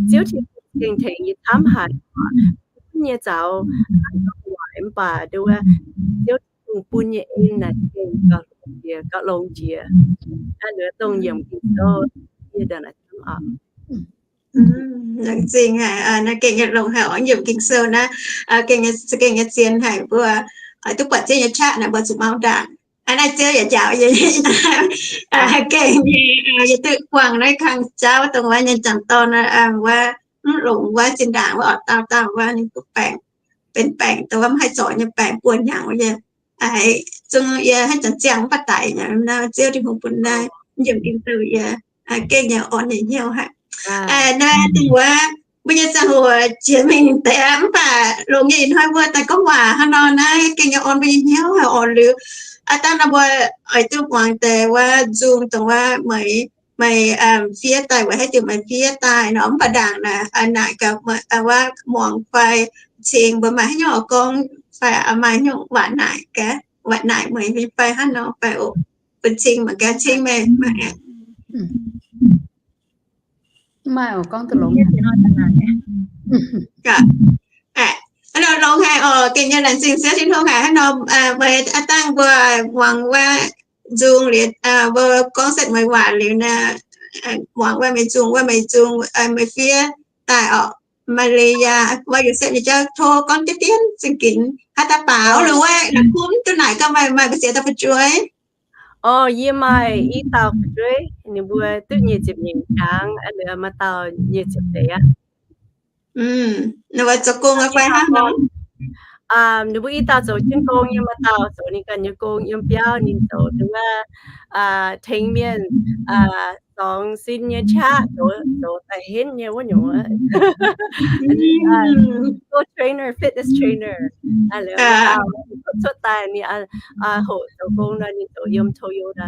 Ziouv Tin-Hungh za'gengh tengx yie camv haic. Gunv nyei zaux hnangv waaic mv baac nduov, Ziouv Tin-Hungh bun nyei en naaic za'gengh gauh longx jiex, gauh longx jiex. Liuz dongh yiemc Ging-Sou yie ndongc naaic camv oc. Laengz zingh haic, naaiv gengh nyei longx haic oc, yiemc Ging-Sou naaiv, gengh nyei, gengh nyei zien haic mbuo, oix duqv buatc Ziouv nyei qaqv naaic mbuo zuqc mau ndaangc. Naaiv Ziouv yaac njaaux yie, gengh nyei, yie duqv buangh naaiv kang jauv dongh wuov nyei jangc dorn wuov, mv longx wuov, zinh ndaangc wuov, oix dauh dauh wuov ninh duqv baengc, benx baengc dongh wuov mv haih zorc nyei baengc buo hnyangx wuov, yie zungv yie hnangv janx ziangh mv baac daic nyei. Naaiv Ziouv Tin-Hungh bun naaiv yiemc Ging-Sou yie, gengh nyei orn nyei hnyouv haic. Naaiv dongh wuov mbuo nyei ziangh hoc jiex mingh deix mv baac longx nyei ih hnoi mbuo daaih gorngv waac hnangv nor, naaiv gengh nyei orn mbuo nyei hnyouv haic oc. Liuz aav dangh nor mbuo oix duqv muangx deix wuov nzung dongh wuov meih, meih fiev daaih weic haaix diuc meih fiev daaih nor, mv baac ndaangc naaic, naaic gaax wuov muangx fai cing mbuo maaih haaix nyungc oix gorngv fai maaih haaix nyungc waac naaic gaax, waac naaic meih fai hnangv nor fai oc. Bun cing mangc gaax, cing meih. Maaih oc, gorngv duqv longx haic. Longx haic oc, gengh nyei laengz zingh Ziouv Tin-Hungh haic hnangv nor, meih aav dangh mbuo muangx wuov nzung liuz, mbuo gorngv setv meih waac liuz naaic, muangx wuov meih nzung, wuov meih nzung, meih fiev daaih oc. Maa^li^yaa, wuov Yosepv nyei jauv tov gorngv deix dien zingh ginx haaix dauh baaux, liuz wuov la'kuqv duqv naaic gaax meih maaih mbu'ziex dauh fu'jueiv? Orqc, yie maaih i dauh fu'jueiv, ninh mbuo duqv nyic ziepc nyeic hnyangx, liuz maaih dauh nyic ziepc deix aqv. Ninh mbuo zoux gong fai hnangv nor? Ninh mbuo i dauh zoux jienv gong nyei, maaih dauh zoux ninh ganh nyei gong yiem biauv, ninh zoux nduov, tengx mienh, zorngx sin nyei qaqv, zoux, zoux daaih henv nyei wuov nyungc. Go trainer, fitness trainer. Cuotv daaih ninh hoqc zoux gong nor, ninh zoux yiem Toyota.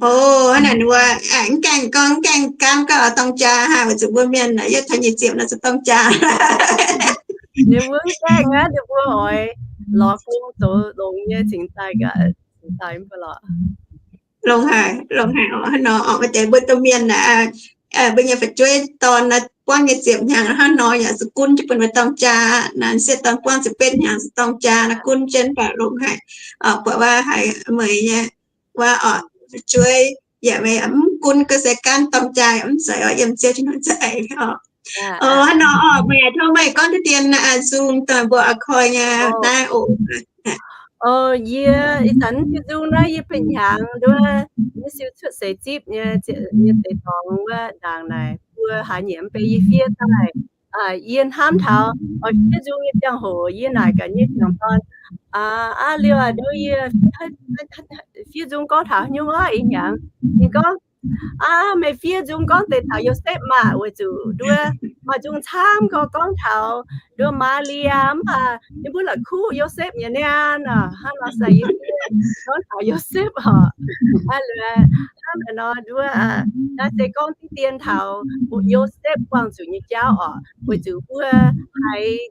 O, hnangv naaic wuov, mv gaengh gorngv, mv gaengh gaamv gorngv dorng jaa haic, weic zuqc mbuo mienh yie taux nyic ziepc nor zuqc dorng jaa. Ninh mbuo mv gaengh aqv, ninh mbuo oix lorz gong zoux longx nyei cingx daaih, cingx daaih mv baac lorqc. Longx haic, longx haic oc. Hnangv nor oc, maaih deix mbuo domh mienh aeqv, mbuo nyei fu'jueiv dorn buangv nyic ziepc hnyangx hnangv nor yaac zuqc gunv jienv bun mbuo dorng jaa. Naaiv sieqv dorn buangv ziepc betv hnyangx zuqc dorng jaa, naaiv gunv jienv mv baac longx haic. Buatc wuov haiz meih nyei wuov oc, fu'jueiv yaac meih mv gunv ga'sie gaanv dorng jaa yaac mv zeiz oc, yiem Ziouv Tin-Hungh za'eix oc. O, hnangv nor oc, meih tov meih gorngv diqv dien nzung daaih mbuo oix koi nyei naaiv oc. O, yie ih zanc diuh nzung naaiv yie benx hnyangx nduov, yie siou cuotv seix zipv nyei, nyei deix dorngx wuov ndaangc naaic, mbuo haaix nyungc mv bei yie fiev daaih. Yie hnamv taux oix fiev nzung nyei ziangh hoc yie naaic gaax nyei jangc dorn, Aa, liuz aac, nduov yie fiev nzung gorngv taux haaix nyungc aqv ih hnyangx? Ninh gorngv, Aa, meih fiev nzung gorngv deix taux Yosepv maah, weic zuqc nduov maaih nzung camv gorngv, gorngv taux nduov Maa^li^yaa, mv baac ninh mbuo la'kuqv Yosepv nyei niaa nor, hnangv nor se yie gorngv taux Yosepv oc. Aa, liuz hnangv naaic nor nduov, naaiv se gorngv diqv dien taux Yosepv buangh zuqc nyei jauv oc, weic zuqc mbuo haiz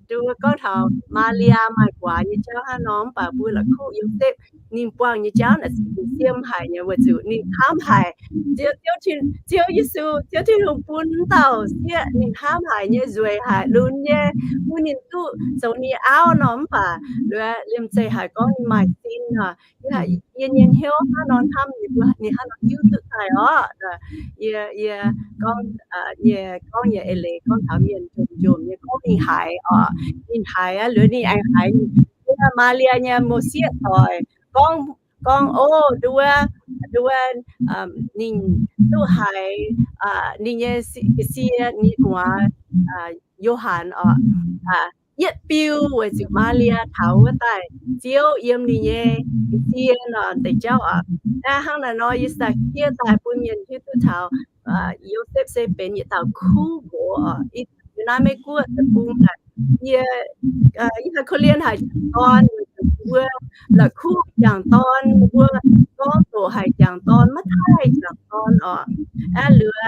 nduov gorngv taux Maa^li^yaa maaih guaax nyei jauv hnangv nor, mv baac mbuo la'kuqv Yosepv ninh buangh nyei jauv naaic se ninh siem haic nyei, weic zuqc ninh hnamv haic Ziouv, Ziouv Yesu, Ziouv Tin-Hungh bun dauh sieqv ninh hnamv haic nyei, nzueic haic, lunx nyei, bun ninh duqv zoux ninh auv nor, mv baac liemh zeih haiz gorngv ninh maaih sin nor, yie nyei hnyouv hnangv nor hnamv ninh, ninh hnangv nor hiuv duqv daaih orqc. Yie, yie gorngv, yie gorngv nyei eix leiz gorngv taux mienh njomc-njomc nyei gorngv ninh haiz orqc, ninh haiz aqv, liuz ninh aengx haiz ninh, Maa^li^yaa nyei mouc sieqv doic gorngv, gorngv, O, nduov, nduov, ninh duqv haiz ninh nyei ga'sie, ninh nyei gu'nguaaz, Yo^han orqc, yietv biu weic zuqc Maa^li^yaa taux wuov daaih Ziouv yiem ninh nyei ga'sie nor deix jauv oc. Aa, hnangv naaic nor yie se fiev daaih bun mienh hiuv duqv taux Yosepv se benx yietc dauh kuv nqox oc. Yie naaiv Meiv Guoqv deic-bung naaic, yie, yie haiz korv-lienh haic jangc dorn, mbuo la'kuqv jangc dorn, mbuo gorngv doqc haic jangc dorn, maiv taaih jangc dorn oc. Aa, liuz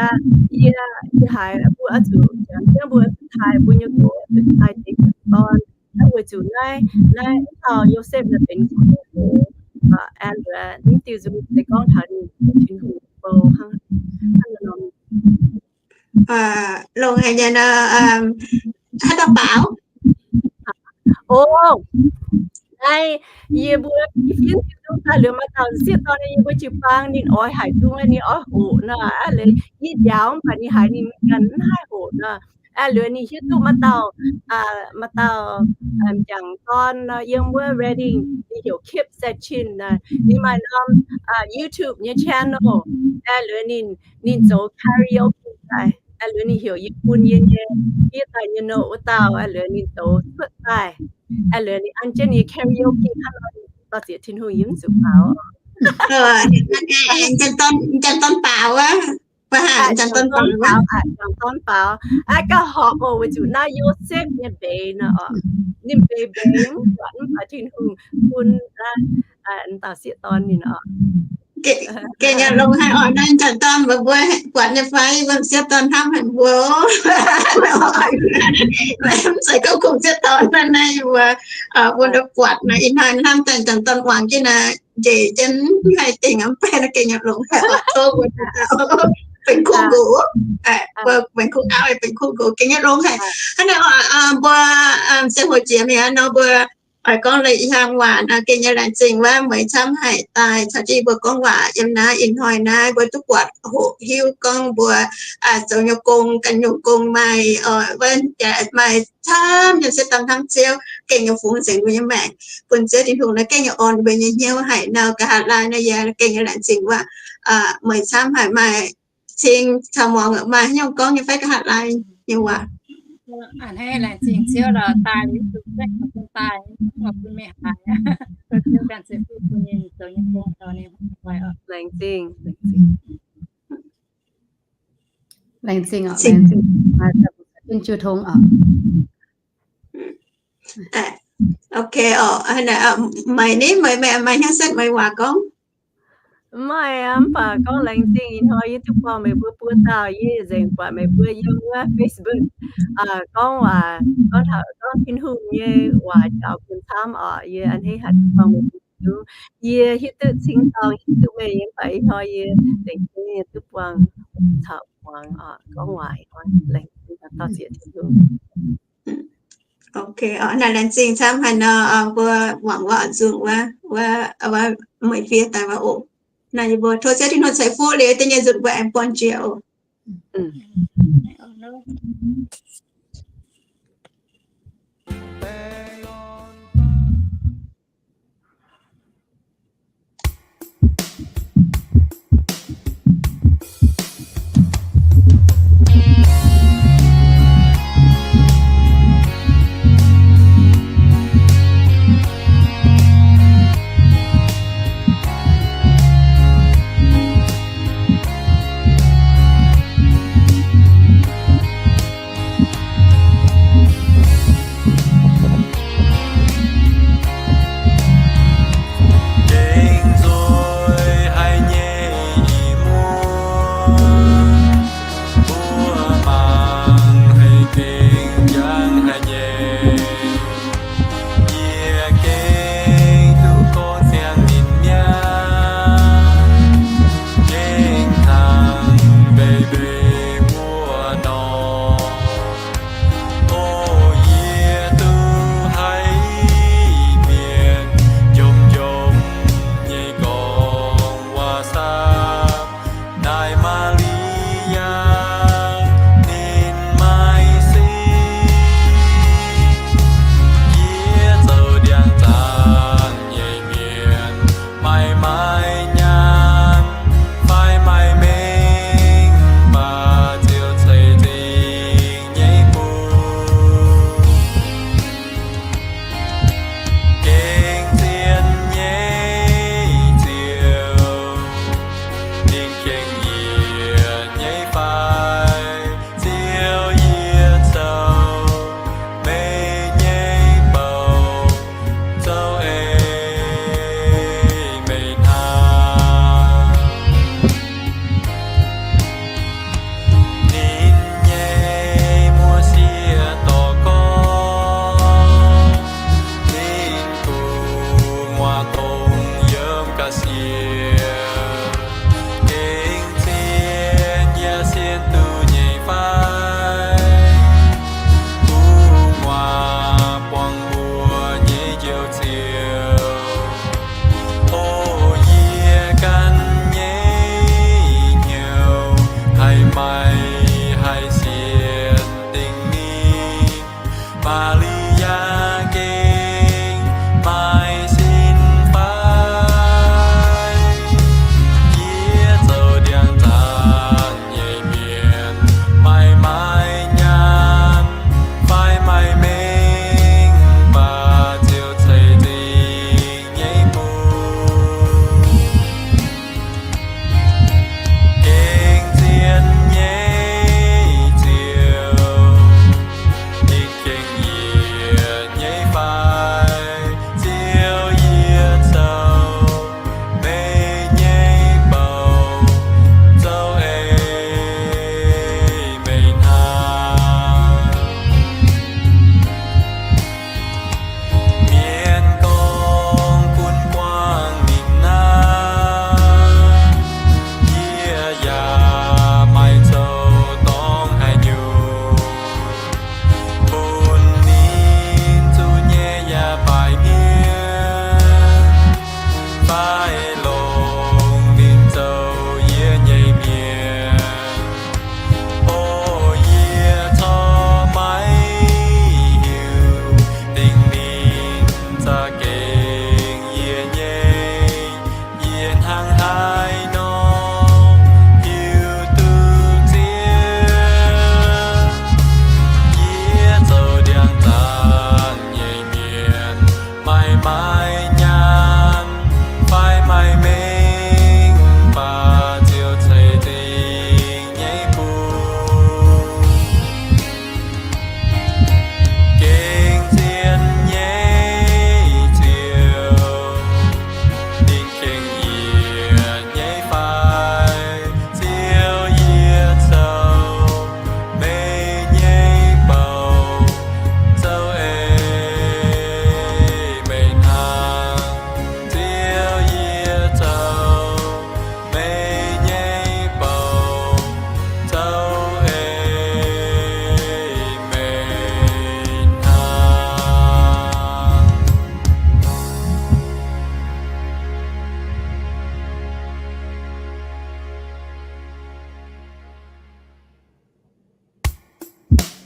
yie, yie haiz mbuo oix zuqc jangx jienv mbuo taaih mbuo nyei nqox, zuqc taaih deix jangc dorn. Aa, weic zuqc naaiv, naaiv dauh Yosepv naaic benx kuv nqox. Aa, liuz mv diuh nzung se gorngv taux ninh Tin-Hungh bou hnangv nor. Longx haic nyei nor, haaix dauh baaux? O, naaiv yie mbuo i fienv diuh nzung daaih liuz, maaih dauh sieqv dorn yie mbuo jiu-baang ninh oix haic nzung, ninh oix hoqc nor. Aa, liuz yie njaaux mv baac ninh haiz ninh ganh mv haih hoqc nor. Aa, liuz ninh hiuv duqv maaih dauh, maaih dauh jangc dorn nor, yiem wuov Redding, ninh heuc Kip Sechin nor, ninh maaih norm YouTube nyei channel. Aa, liuz ninh, ninh zoux karaoke daaih. Aa, liuz ninh heuc yie bun yie nyei fiev daaih nyei nouh wuov dauh. Aa, liuz ninh zoux cuotv daaih. Aa, liuz ninh an jienv ninh karaoke hnangv nor, dorh zieqc Tin-Hungh yie mv zuqc baaux. Jangc dorn baaux wuov. Jangc dorn baaux, jangc dorn baaux. Aa, gauh horpc oc, weic zuqc naaiv Yosepv nyei mbeix nor oc. Ninh mbeix mbeix mv buatc, mv baac Tin-Hungh bun dauh sieqv dorn ninh oc. Gengh nyei longx haic oc, naaiv jangc dorn mbuo, mbuo buatc nyei fai, mbuo sieqv dorn hnamv haic mbuo. Mv zeiz gorngv kungx sieqv dorn naaiv, naaiv mbuo, mbuo buatc naaiv ih hnoi hnamv daaih jangc dorn wangc jienv naaiv, njiec jienv haih dingc mv bei, gengh nyei longx haic oc, tov mbuo benx kuv nqox, mbuo benx kuv auv, benx kuv nqox, gengh nyei longx haic. Hnangv naaic, mbuo ziangh hoc jiex mingh nor, mbuo oix gorngv la'hlang waac nor, gengh nyei laengz zingh wuov meih camv haic daaih caux jienv mbuo gorngv waac yiem naaiv ih hnoi naaiv, mbuo duqv buatc hoqc hiuv gorngv mbuo zoux nyei gong, ganh nyungc gong maaih, maaih camv nyei sieqv dorn hnamv Ziouv, gengh nyei fungx nzengc mbuo nyei maengc, bun Ziouv Tin-Hungh naaiv gengh nyei orn mbuo nyei hnyouv haic nor. Nqa'haav laai naaiv yie gengh nyei laengz zingh wuov meih camv haic, maaih cing caux muangx maaih haaix nyungc gorngv nyei fai nqa'haav laai nyei waac? A'hneiv laengz zingh Ziouv lorqc, daaih liuz zuqc gaengh bun daaih, bun meih haiz, Ziouv ganh ceix fuqv bun ninh zoux nyei gong taux ninh oix oc. Laengz zingh, laengz zingh. Laengz zingh oc, laengz zingh. Jiu tong oc. Ok oc, maaih ni, maaih, maaih hnyangx setv maaih waac gorngv? Maaih aqv, mv baac gorngv laengz zingh ih hnoi yie duqv buangh meih mbuo buo dauh, yie nzengc buatc meih mbuo yiem wuov Facebook gorngv waac, gorngv taux, gorngv Tin-Hungh nyei waac njaaux bun camv oc. Yie a'hneiv haih duqv buangh meih mbuo hiuv. Yie hiuv duqv cing-dorngh, hiuv duqv meih, mv baac ih hnoi yie nzengc duqv buangh caux muangx oc, gorngv waac. Laengz zingh, dorh zieqc Tin-Hungh. Ok, naaiv laengz zingh camv haaix nor, mbuo muangx wuov oix nzunc wuov, wuov, wuov mueic fiev daaih wuov oc. Naaiv yie mbuo tov Ziouv Tin-Hungh ceix fuqv liuz da'nyeic nzunc mbuo aengx buangh jiex oc.